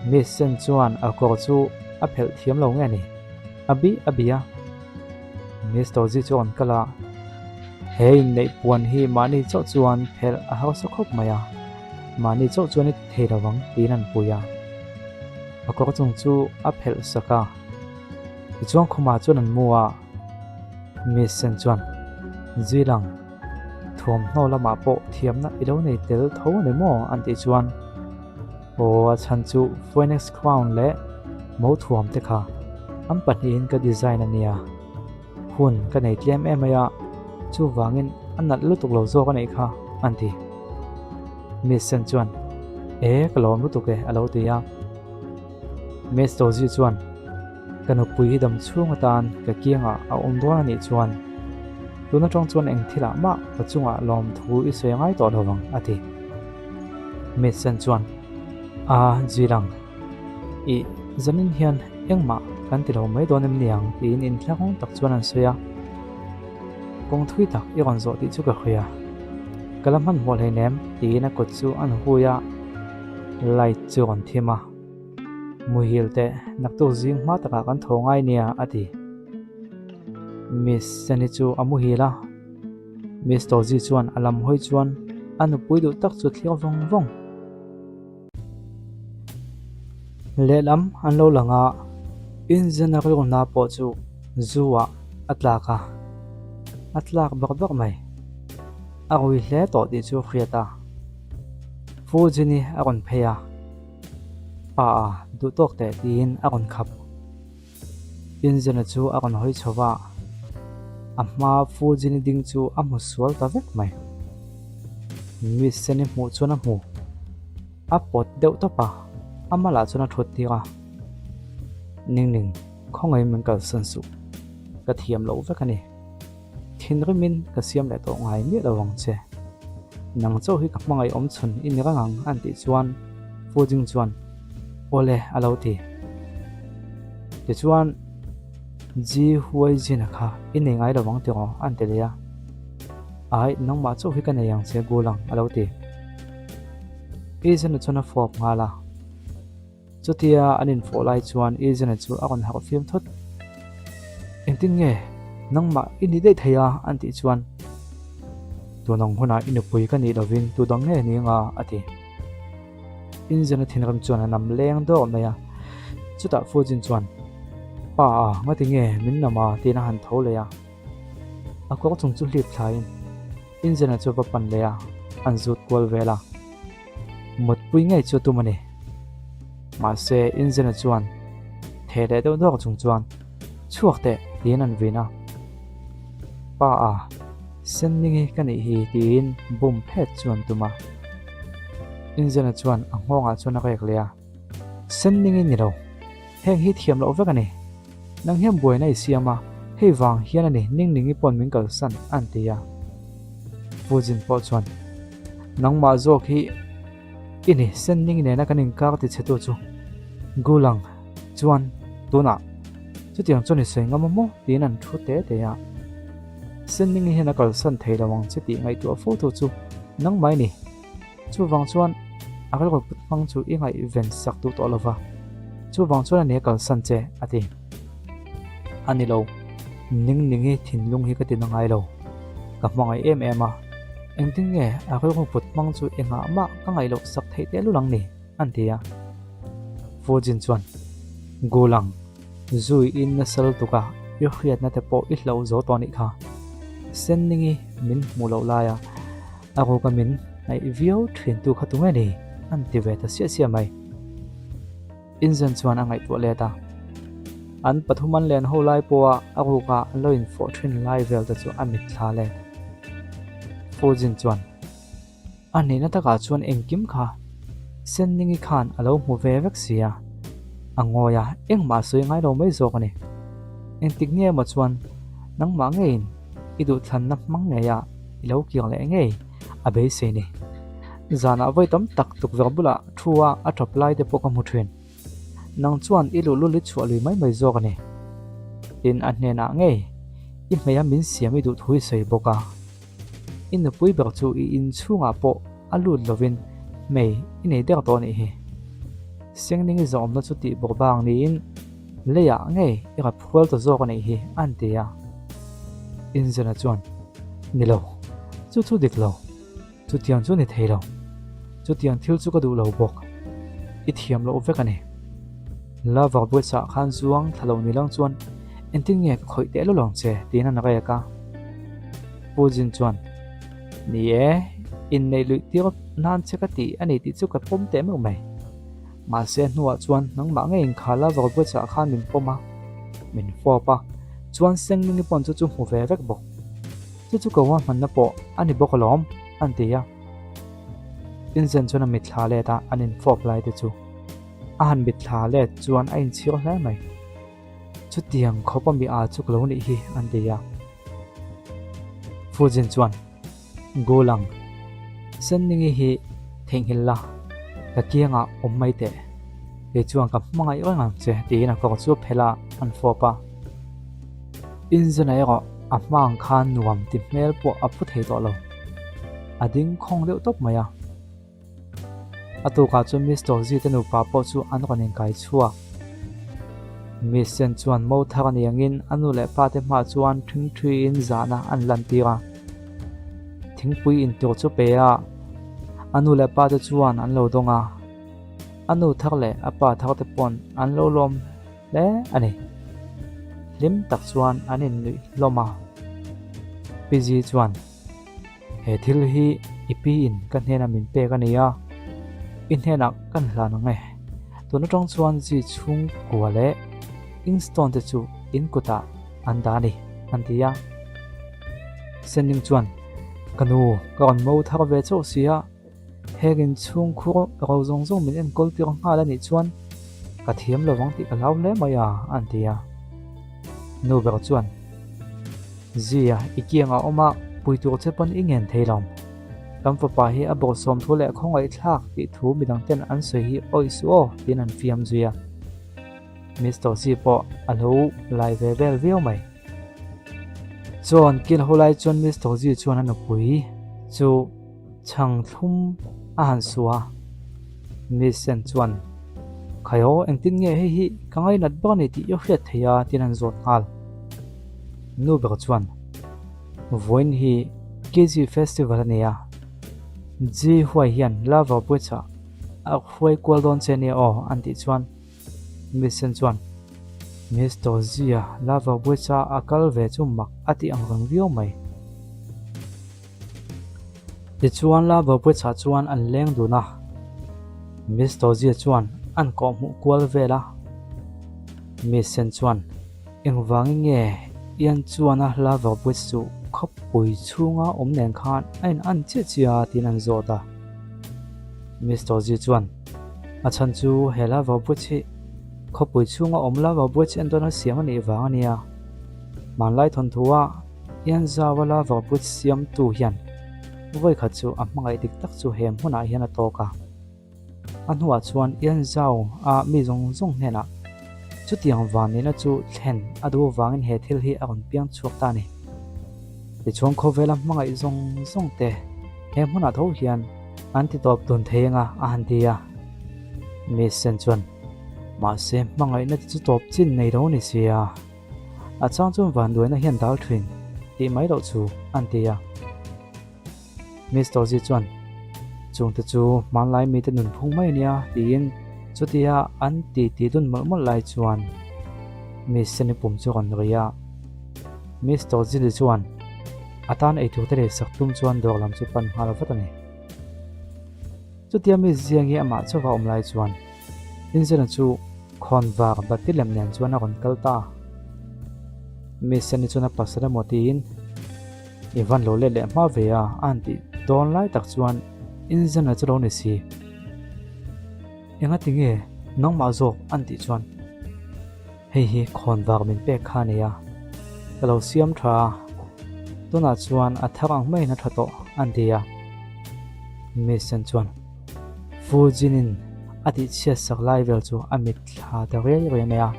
Miss Sen chuan a kawr chu a phelh thiam lo nge ni? A bih a bih a. Miss Dozy chu a rawn kal a, He inneih puan hi mahni chauh chuan phelh a harsa khawp mai a, mahni chauh chuan i ti thei lo ang tiin an pui a. A kawr chung chu a phelh sak a, tichuan khumah chuan an mu a. Miss Sen chuan, Zilang, Thuamhnaw lamah pawh thiamna i lo nei tel tho a ni maw? an tih chuan, Aw, a chhan chu Phoenix Crown leh Mo thuam te kha an pahnihin ka design a nia. Hun ka nei tlem em mai a, chuvangin a nalh lutuk lo zawk a neih kha, an ti. Miss Sen chuan, E, ka lawm lutuk e, a lo ti a. Miss Dozy chuan, Ka nupui hi dam chhung atan ka kiangah a awm dawn a nih chuan tun atang chuan eng thilah mah ka chungah lawmthu i sawi ngai tawh lo vang, a ti. Miss Sen chuan, A, Zilang, i zanin hian engmah kan ti lo mai dawn em niang tiin inthlakawng tak chuan an sawi a. Kawng thui tak i rawn zawh tih chu ka hria. Ka la hmanhmawh hleinem tiin a kut chu an hui a, light chu rawn thim a. Muhil teh naktuk zing hma takah kan tho ngai nia a ti. Miss Seni chu a muhil a, Miss Tozi chuan a lam hawi chuan a nupui duh tak chu thlir vawng vawng. Lehlam an lo lang a, Inzena rilruna pawh chu zu ah a tlak a, a tlak bawk bawk mai. A rui hle tawh tih chu a hriat a. Fujini a rawn phei a. Pa a duh tawk teh tiin a rawn khap. Inzena chu a rawn hawi chho va, a hma Fujini ding chu a hmu sual ta vek mai. Miss Seni hmuh chuan a hmu. A pawt deuh tawp a, a malah chuan a thut tir a. Ningning, khawngaih min kalsan suh. Ka thiam loh vek a ni. Thinrimin ka siam leh tawh ngai miah lo ang che. Nang chauh hi ka hmangaih awm chhun i ni reng ang an tih chuan Fu Jing chuan Awle a lo ti. Tichuan Ji Huai Jin-a kha i nei ngai lo ang tiraw an ti leh a. Ai, nangmah chauh hi ka nei ang che Gulang a lo ti. Izena chuan a fawp nghal a. Chutia an infawh lai chuan Izena chu a rawn harh fiam thut. Engtin nge nangmah i ni daih thei a? an tih chuan Tun ang hunah i nupui ka nih lovin tu dang nge ni anga? a ti. Inzena thinrim chuan a nam leng dawr mai a. Chutah Fujin chuan Pa a, ngati nge min nam a? tiin a han tho leh a. A kawr chung chu hlip thlaiin Inzena chu va pan leh a, an zut kual vel a. Mutpui ngei chu a tum a ni. Mahse, Inzena chuan theh leh deuh dawk chung chuan, Chhuak teh, tiin an vin a. Pa a, Senningi ka nih hi, tiin bum phet chu an tum a. Inzena chuan a nghawngah chuan a rek leh a, Senningi ni lo, heng hi thiam loh vek a ni. Nang hian buaina i siam a, hei vang hian a ni Ningningi pawn min kalsan, an ti a. Fujin pawh chuan, Nangmah zawk hi i ni, Senning nena kan inkar ti chhetu chu Gulang chuan tunah chutiang chuan i sawi ngam a maw? tiin an thu te te a. Senningi hian a kalsan thei lo ang che tih ngaihtuah fo tu chu nangmah i ni. Chuvang chuan a rilru put hmang chu i ngaihven sak duh tawh lo va, chuvang chuan a ni a kalsan che, a ti. A ni lo, ning ningi thinlung hi ka ti na ngai lo, ka hmangaih em em a, engtin nge a rilru put hmang chu engah mah ka ngaih loh sak theih tehlul ang ni, an ti a. Fujin chuan, Gulang, Zui i nasa lutuk a, i hriatna te pawh i hlauh zo tawh anih kha. Senningi min hmuh loh laia a ruka min hnaih viau thintu kha tunge ni? an ti ve ta siah siah mai. Inzen chuan a ngaihtuah let a, an pathum an len ho lai pawha a ruka an lo infawh thin lai vel te chu a mitthla let. Fujin chuan. A nihna takah chuan engkim kha. Senningi khan a lo hmu ve vek si a, a ngawi a, engmah a sawi ngai lo mai zawk a ni. Engtik nge emaw chuan nangmah ngeiin i duhthlanna hmang ngei a i lo kiang leh ngei a beisei ni. Zanah vawi tam tak tukverh bulah thu a a tap lai te pawh ka hmu thin. Nang chuan i luhlul i chhuah lui mai mai zawk a ni. Tin, a hnenah ngei i hmeia min siam i duh thu i sawi bawk a. I nupui ber chu i inchhungah pawh a lut lovin hmei i nei der tawh a nih hi. Sengning i zawmna chu tih bawk bang niin leiah ngei i rap hual ta zawk a nih hi a an ti a. Inzena chuan, Ni lo, chu chu dik lo. Chutiang chu ni thei lo. Chutiang thil chu ka duh lo bawk. I thiam loh vek a ni. Lover buaitsaah khan zuang thla lo ni lang chuan engtin nge ka khawih teh lawlh ang che tiin an rek a. Pu Jin chuan, Ni e, inneih luih tir nan che ka ti a ni tih chu ka pawm teh meuh mai. Mahse hnuah chuan nangmah ngeiin kha Lover buaitsaah khan min pawm a, min fawp a, chuan Sengmingi pawn chu chu hmu ve vek bawk. Chu chu ka hmanna pawh a ni bawk alawm, an ti a. Inzen chuan a mitthla let a, an infawp lai te chu. A han mitthla let chuan a inchhir hle mai. Chutiang khawp a mi a chu ka lo nih hi, an ti a. Fujin chuan, Gulang, Senningi hi theihnghilh la, ka kiangah awm mai teh. Kei chuan ka hmangaih reng ang che, tiin a kawr chu phelh a, an fawp a. Inzena erawh a hma ang khan nuam ti hmel pawh a pu thei tawh lo. A ding khawng deuh tawp mai a. A tukah chuan Mister Zi te nupa pawh chu an rawn inkai chhuak. Miss Sen chuan mo thar a ni angin a nu leh pa te hmaah chuan thingthuiin zahna an lantir a. Thingpui intur chu pe a, a nu leh pa te chuan an lo dawng a. A nu thar leh a pa thar te pawn an lo lawm hle a ni. Hlim tak chuan an innuih hlawm a. Pi Zi chuan, He thil hi i pi in ka hnena min pek a ni a, i hnenah kan hlan ang e. Tun atang chuan Zi chhungkua leh Inkstone te chu in kutah an dah a ni, an ti a. Senning chuan, Ka nu, ka rawn mo thar ve chauh si a, Heng inchhungkhur ro zawng zawng min enkawl tir nghal a nih chuan ka thiam lo vang tih ka hlau hle mai a, an ti a. Nu ber chuan, Zia, i kiangah awm a, pui tur che pawn i ngen thei lo. Kan fapa hi a bawrhsawm thu leh khawngaihthlak tih thu midang ten an sawi hi awih suh aw, tiin an fiam zui a. Mister Zi pawh a lo lai ve vel viau mai. Chuan kil ho lai chuan Mister Zi chuan a nupui chu Chhang thlum a han su a, Miss Sen chuan, Khai aw, engtin nge hei hi ka ngainat ber a ni tih i hriat thei a? tiin an zawt nghal. Nu ber chuan, Vawiin hi KG Festival a ni a, Ji Huai hian Lover Bridge-ah a hruai kual dawn che nia aw, an tih chuan Miss Sen chuan, Mister Zia, Lover Bridge-a a kal ve chu mak a tih ang reng viau mai. Tichuan la Bawpuichah chuan an leng dun a, Miss Tawzia chuan an kawhhmuh kual vel a. Miss Sen chuan, Engvangin nge Ian chuan a hla Bawpuich chu khawpui chhunga awm nen khan a in an chiah chiah a tiin an zawt a. Miss Tawzia chuan, A chhan chu he hla Bawpuich hi khawpui chhunga awm la Bawpuich entawn a siam a nih vang a nia. Hmanlai thawnthu-ah Ian Zawala vawput siamtu hian vawi khat chu a hmangaih dik tak chu he hmunah hian a tawk a. A hnuah chuan Ian Zau a mi zawng zawng hnenah chutiang vanneihna chu thlen a duh avangin he thil hi a rawn piang chhuak ta a ni. Tichuan khawvela hmangaih zawng zawng te he hmunah tho hian an ti tawp dun thei anga a han ti a. Miss Sen chuan, Mahse hmangaihna te chu tawp chin nei lo ni sia. A chang chuan vanduaina hian dal thin tih mai loh chu an ti a. Miss Tozi chuan, Chungte chu hmanlai mite nunphung mai ania tiin chutia an ti ti dun mawlh mawlh lai chuan Miss Seni pum chu rawn ri a. Miss Tozili chuan a tan eitur te leisak tum chuan dawr lam chu pan nghal vat a ni. Chutia Miss Ziangi amah chauha awm lai chuan Inzena chu Khawn var bati lem nen chuan a rawn kal ta a. Miss Seni chuan a pasal emaw tiin i van lo let leh hma ve a, a han tih dawn lai tak chuan Inzena chu lo ni si. Engati nge nangmah zawk an tih chuan hei hi khawnvar min pek kha a ni a, ka lo siam tha a, tunah chuan a thar ang maiin a tha tawh an ti a. Miss Sen chuan Fujinin a tihchhiat sak lai vel chu a mitthla ta riai riai mai a.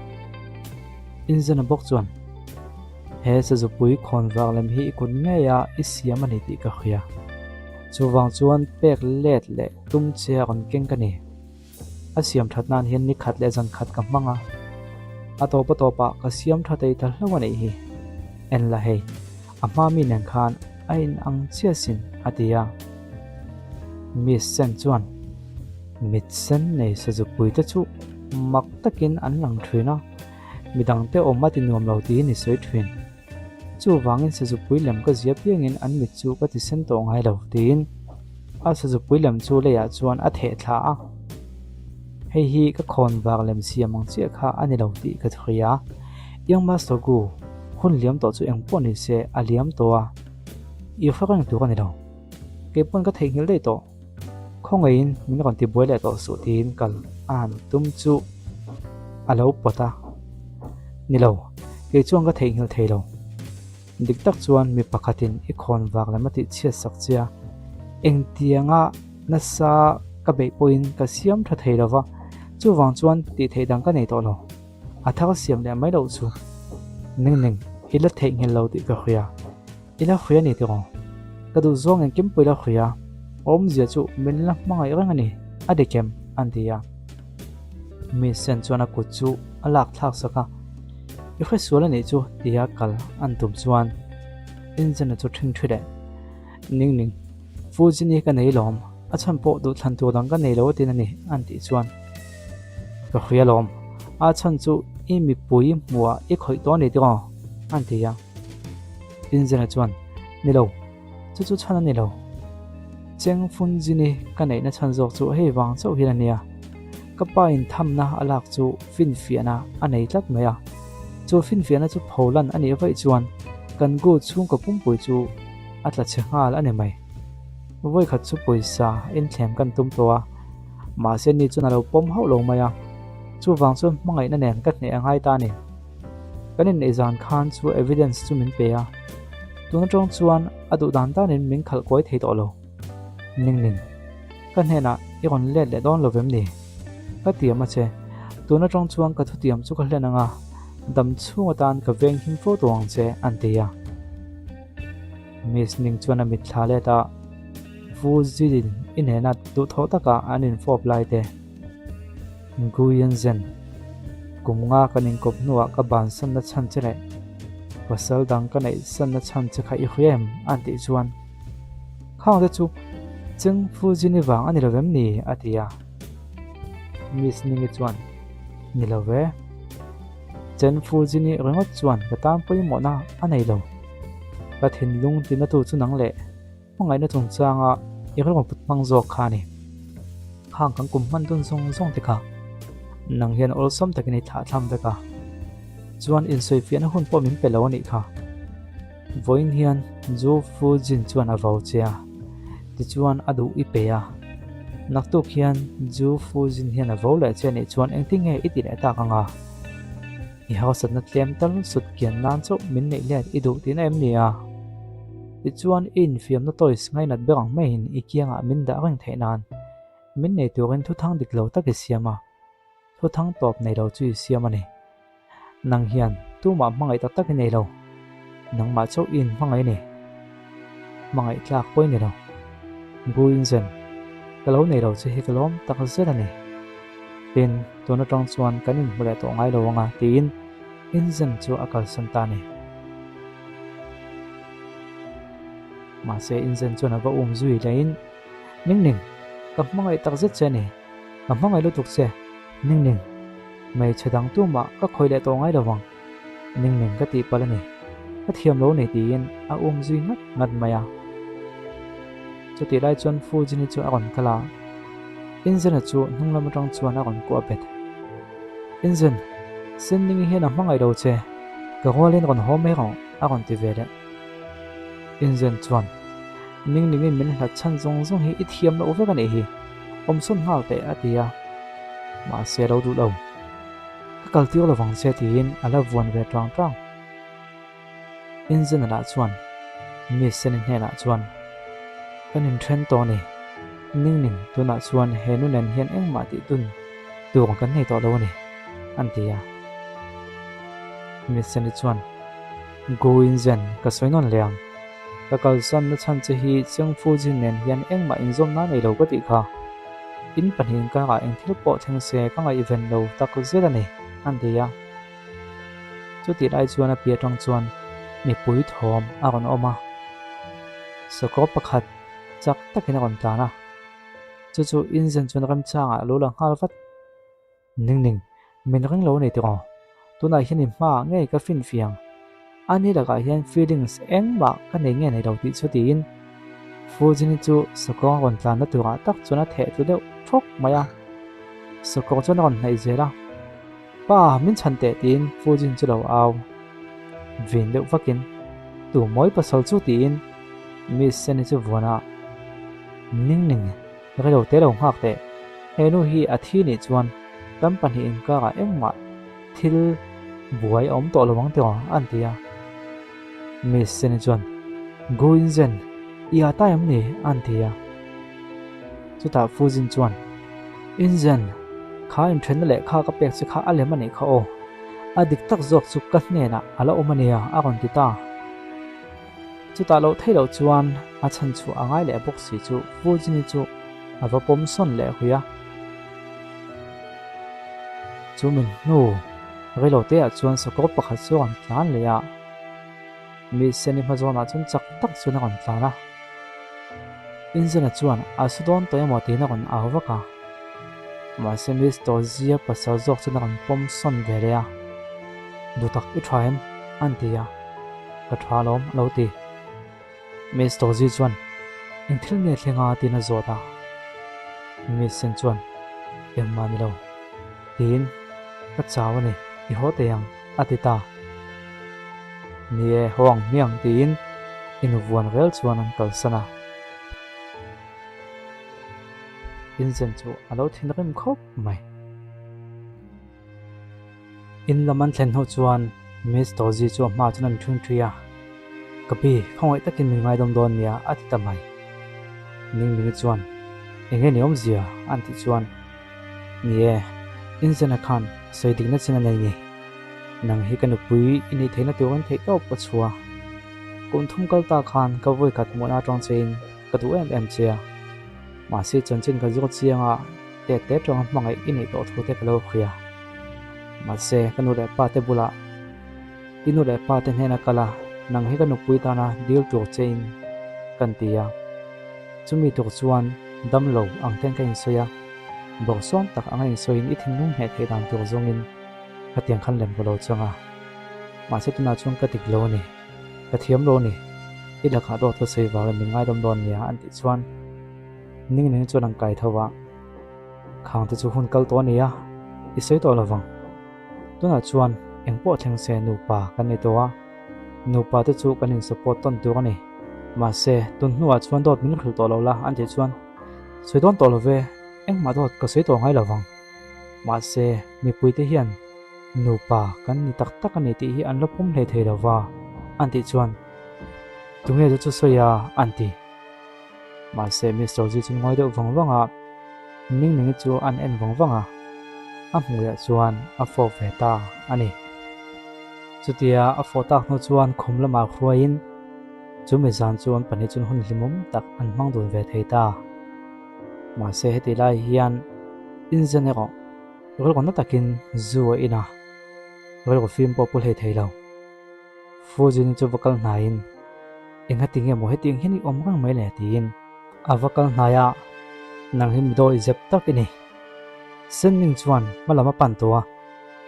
Inzena bawk chuan He sazupui khawnvar lem hi i kut ngeia i siam a ni tih ka hria. Chuvang chuan pek let leh tum che a rawn keng ka ni. A siam that nan hian ni khat leh zan khat ka hmang a, a tawp a tawpah ka siam tha thei ta hlauh a nih hi. En la hei, a hma mi nen khan a in ang chiah sin a ti a. Miss Sen chuan mit sen nei sazupui te chu mak takin an lang thin a, midangte awm a ti nuam lo tiin i sawi thin. Chuvangin sazupui lem ka zia piangin an mit chu ka ti sen tawh ngai lo, tiin a sazupui lem chu leiah chuan a theh thla a. Hei hi ka khawn vak lem siam ang chiah kha a ni lo tih ka hria. Young Master Gu, hun liam tawh chu engpawh ni se a liam tawh a, i hre reng tur a ni lo. Kei pawn ka theihnghilh daih tawh. Khawngaihin min rawn tibuai leh tawh suh tiin kal a han tum chu a lo pawt a. Ni lo, kei chuan ka theihnghilh thei lo. Dik tak chuan mi pakhatin i khawn vak lem a tih chhiat sak che a, engtianga nasa ka beih pawhin ka siam tha thei lo va, chuvang chuan tih theih dang ka nei tawh lo. A thar siam leh mai loh chu ning ning i la theihnghilh lo tih ka hria. I la hria a ni tiraw? Ka duh zawng engkim pawh i la hria. Awmzia chu min la hmangaih reng a ni, a dik em? an ti a. Miss Sen chuan a kut chu a lak thlak sak a, I hre sual a nih chu tia kal an tum chuan Inzena chu ṭhingṭhi leh ning ning, Fujini ka nei lawm, a chhan pawh duhthlan tur dang ka nei lo atin a ni an tih chuan Ka hria lawm, a chhan chu i mipui hmuhah i khawih tawh a ni tiraw? an ti a. Inzena chuan, Ni lo, chu chu chhan a ni lo. Cheng Funjini ka neihna chhan zawk chu hei vang chauh hian a nia. Ka pa in thamna a lak chu finfiahna a nei tlat mai a. Chu finfiahna chu pholan a nih vaih chuan kan Gu chhungkaw pumpui chu a tla chhe nghal a ni mai. Vawikhat chu pawisa inthlem kan tum tawh a, mahse ni chuan a lo pawm hauh lo mai a. Chuvang chuan hmangaihna nen ka hneh a ngai ta a ni. Kan inneih zan khan chu evidence chu min pe a, tun atang chuan a duh dan danin min khalh kuai thei tawh lo. Ning ning, ka hnenah i rawn let leh dawn lo vem ni? Ka tiam a che, tun atang chuan ka thutiam chu ka hlen ang a, dam chhung atan ka veng him fo tawh ang che, an ti a. Miss Ning chuan a mitthla let a, Vu Zilin i hnena duhthawh taka an infawp lai te, Nguyen Zen, Kum nga kan inkawp hnuah ka bansanna chhan che leh pasal dang ka neihsanna chhan che kha i hria em? an tih chuan Khang te chu Cheng Fujin i vang a ni lo vem ni? a ti a. Miss Ningi chuan Ni lo ve. Chen Fujin i ringawt chuan ka tan pawimawhna a nei lo. Ka thinlung tinatu chu nang leh Hmangaihna chungchanga i rilru put hmang zawk kha a ni. Khang kan kum hman dun zawng zawng te kha nang hian awlsam takin i thlah thlam vek a, chuan insawifiahna hun pawh min pe lo a nih kha. Vawiin hian Zu Fu Jin chuan a vau che a, tichuan a duh i pe a. Naktuk hian Zu Fu Jin hian a vau leh che a nih chuan engtin nge i ti leh tak ang a? I harsatna tlem tal sut kian nan chauh min neih let i duh tihna em ni a? Tichuan i infiamna toys ngainat ber ang maiin i kiangah min dah reng theih nan min nei turin thuthang dik lo tak i siam a, thuthang tawp nei lo chu i siam a ni. Nang hian tumah hmangaih tak tak i nei lo, nangmah chauh i inhmangaih a ni. Hmangaih tlak pawh i ni lo. Guinzen, ka lo nei lo che hi ka lawm tak zet a ni. Tin, tun atang chuan kan inhmu leh tawh ngai lo ang a, tiin Inzen chu a kalsan ta a ni. Mahse, Inzen chuan a va um zui lehin, Ning ning, ka hmangaih tak zet che a ni. Ka hmangaih lutuk che. Ning ning, hmeichhe dang tumah ka khawih leh tawh ngai lo vang. Ning ning ka tih palh a ni. Ka thiam lo ni tiin a um zui ngat ngat mai a. Chutih lai chuan Fujini chu a rawn kal a, Inzena chu hnung lam atang chuan a rawn kuah bet. Inzen, Sendingi hian a hmangaih lo che, ka rualin rawn haw mai rawh a rawn ti ve leh. Inzen chuan, Ning ningin min hlat chhan zawng zawng hi i thiam loh vek a nih hi, awmsawn nghal teh a ti a. Mahse a lo duh lo. Ka kal tir lovang che tiin a la vuan ve tang tang. Inzena lah chuan Miss Seni hnenah chuan, Kan inthen tawh a ni. Ningning tunah chuan he nu nen hian engmah tih dun tur kan nei tawh lo a ni, an ti a. Miss Seni chuan, Gu Inzen, ka sawi nawn leh ang. Ka kalsan na chhan che hi Cheng Fujin nen hian engmah inzawmna nei lo ka tih kha. In pahnihin karah eng thil pawh thleng se ka ngaihven lo tak zet a ni, an ti a. Chutih lai chuan a pi atang chuan mipui thawm a rawn awm a, sakawr pakhat chak takin a rawn tlan a, chu chu inzen chuan remchangah a lo la nghal vat. Ning ning, min ring lo a ni tiraw? Tunah hian i hmaah ngei ka finfiang. Ani lakah hian feelings engmah ka nei nge nei lo tih chu tiin Fujini chu sakawr a rawn tlanna turah tak chuan a theh tlu deuh thawk mai a, sakawr chuan a rawn hnaih zel a. Pa, min chhan teh tiin Fujin chu lo au vin deuh vakin, Tu mawi pasal chu tiin Miss Seni chu vuan a, Ning ning, rilo te lo nghak teh, he nu hi a thi nih chuan kan pahnih inkarah engmah thil buai a awm tawh lo ang tiraw an ti a. Miss Seni chuan, Gu Inzen, i a ta em ni? an ti a. Chutah Fujin chuan, Inzen, kha inthenna lehkha ka pek che kha a lem a nih kha aw. A dik tak zawk chu ka hnenah a la awm a nia, a rawn ti ta. Chutah loh theih loh chuan a chhan chhuah a ngai leh bawk si chu Fujini chu a va pawm sawn leh hui a. Chu min hnu reiloteah chuan sakawr pakhat chu a rawn tlan leh a. Mi Seni hma zawnah chuan chak tak chuan a rawn tlan a. Inzena chuan a su dawn tawh emaw tiin a rawn au vak a. Mahse Miss Tawzia pasal zawk chuan a rawn pawm sawn ve leh a. Duhtak i tha em? an ti a. Ka tha alawm a lo ti. Miss Tawzi chuan eng thil nge thleng a tiin a zawt a. Miss Sen chuan engmah ni lo tiin ka chau a ni, i haw teh ang a ti ta. Ni e, haw ang hmiang tiin invuan rel chuan an kalsan a. Inzen chu a lo thinrim khawp mai. In lam an thlen hnu chuan Miss Tozi chu a hma chuan an ṭhing ṭhi a, Ka pi, khawngaih takin min ngaidawm dawn nia a ti ta mai. Ningmini chuan, Eng nge ni awmzia? an tih chuan, Ni e, Inzena khan sawi dikna chin a nei ni. Nang hi ka nupui i nih theihna turin theihtawp ka chhuah a. Kum thum kal ta khan ka vawi khat hmuhna atang chein ka duh em em che a. Mahse chanchin ka zir chiang a, tet te tanga hmangaih i neih tawh thu te ka lo hria. Mahse ka nu leh pa te bulah i nu leh pa te hnena kal a, nang hi ka nupui tana dil tur chein kan ti a. Chumi tur chuan damlo ang ten ka insawi a, bawrhsawm tak anga insawiin i thinlung hneh theih dan tur zawngin Khatiang khan lem ka lo chang a, mahse tunah chuan ka dik lo a ni, ka thiam lo a ni, i lakah dawt ka sawi vangin min ngaidawm dawn nia an tih chuan ning ning chuan an kai tho a, khang te chu hun kal tawh a ni a, i sawi tawh lo vang. Tunah chuan eng pawh thleng se nupa kan ni tawh a, nupa te chu kan in support tawn tur a ni, mahse tun hnuah chuan dawt min hrilh tawh lo la an tih chuan sawi dawn tawh lo ve, engmah dawt ka sawi tawh ngai lo vang. Mahse, mipuite hian nupa kan ni tak tak a ni tih hi an la pawm hlei thei lo va, an tih chuan, Tunge chu chu sawi a? an ti. Mahse, Mister Zi chu ngawi deuh vang vang a, Ningningi chu an en vang vang a, a hmuiah chuan a fawp ve ta a ni. Chutia a fawh tak hnu chuan khum lamah hruaiin chumi zan chu an pahnih chuan hun hlimawm tak an hmang dun ve thei ta. Mahse heti lai hian inzen erawh rilru na takin zu a in a, rilru fim pawh pu hlei thei lo. Fujin chu va kal hnaiin, Engati nge maw hetiang hian i awm reng mai le? tiin a va kal hnai a, Nang hi mi dawi zep tak i ni. Senming chuan hma lam a pan tawh a,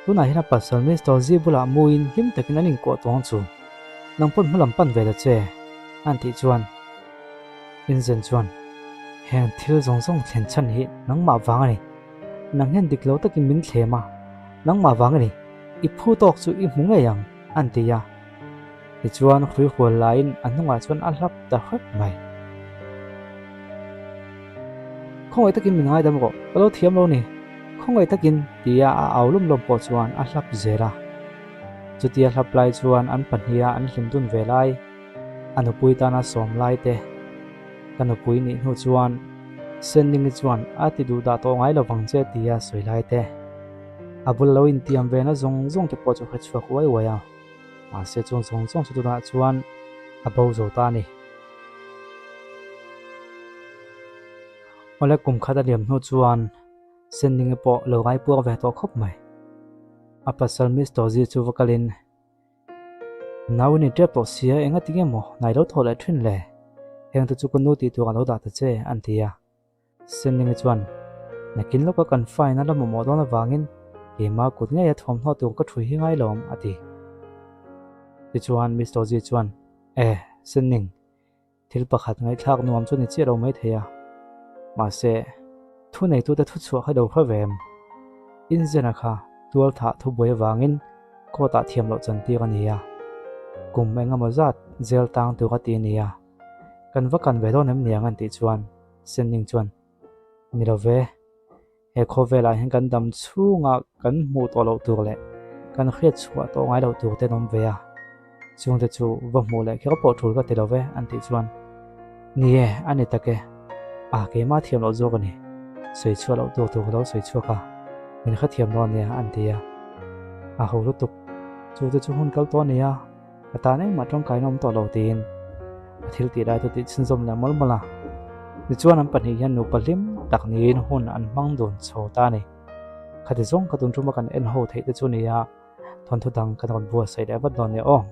tunah hian a pasal Mister Zi bulah muin hlim takin an inkuah tawng chu, Nang pawn hma lam pan ve ta che, an tih chuan Inzen chuan, Heng thil zawng zawng thlen chhan hi nangmah vang a ni. Nang hian dik lo takin min thlem a, nangmah vang a ni. I phu tawk chu i hmu ngei ang, an ti a. Tichuan hrui hual laiin a hnungah chuan a hlap ta hrep mai. Khawngaih takin min ngaidam rawh, ka lo thiam lo ni. Khawngaih takin tia a au lawm lawm pawh chuan a hlap zel a. Chutia hlap lai chuan an pahniha an hlim dun ve lai, a nupui tana sawm lai te, ka nupui nih hnu chuan Sendingi chuan a ti duh dah tawh ngai lo vang che tia sawi lai te, a bula lo intiam ve na zawng zawng te pawh chu hre chhuak uai uai a. Mahse chung zawng zawng chu tunah chuan a bo zo ta a ni. Awle kum khat a liam hnu chuan Sendingi pawh lo ngaipuak ve tawh khawp mai. A pasal Mister Zi chu va kalin, Nau i ni tep tawh sia, enga tinge maw nai lo thawh leh thin le? Heng te chu ka nu tih tur a lo dah ta che, an ti a. Sendingi chuan, Nakin lawka kan fine a la mamawh dawn avangin keimah kut ngeia thawmhnaw tur ka thui hi ngai lo awm, a ti. Tichuan Mister Zi chuan, E, Sending, Thil pakhat ngaihthlak nuam chu ni chiah lo mai thei a, mahse, thuneitute thuchhuah kha lo hre ve em? Inzena kha tual thah thubuai avangin court ah thiam loh chantir a ni a, kum engemaw zat jail tang tur a ti a ni a, kan va kan ve dawn em niang an tih chuan Sending chuan, Ni lo ve. He khawvelah hian kan dam chhunga kan hmuh tawh loh tur leh kan hriat chhuah tawh ngai loh tur te an awm ve a, chungte chu va hmuh leh kher pawh tul ka ti lo ve an tih chuan, Ni e, a ni tak e, a keimah thiam loh zawk a ni, sawi chhuah loh tur tur ka lo sawi chhuak a, min hrethiam dawn nia an ti a, a ho lutuk, chu te chu hun kal tawh a ni a. Ka tan engmah tawngkaina awm tawh lo tiin a thil tih lai chu tih chhunzawm leh mawlh mawlh a. Tichuan an pahnih hian nupa hlim tak niin hun an hmang dun chho ta a ni. Khati zawng kha tun tuma kan en ho theih te chu nia thawnthu dang kan rawn buatsaih leh vat dawn nia aw.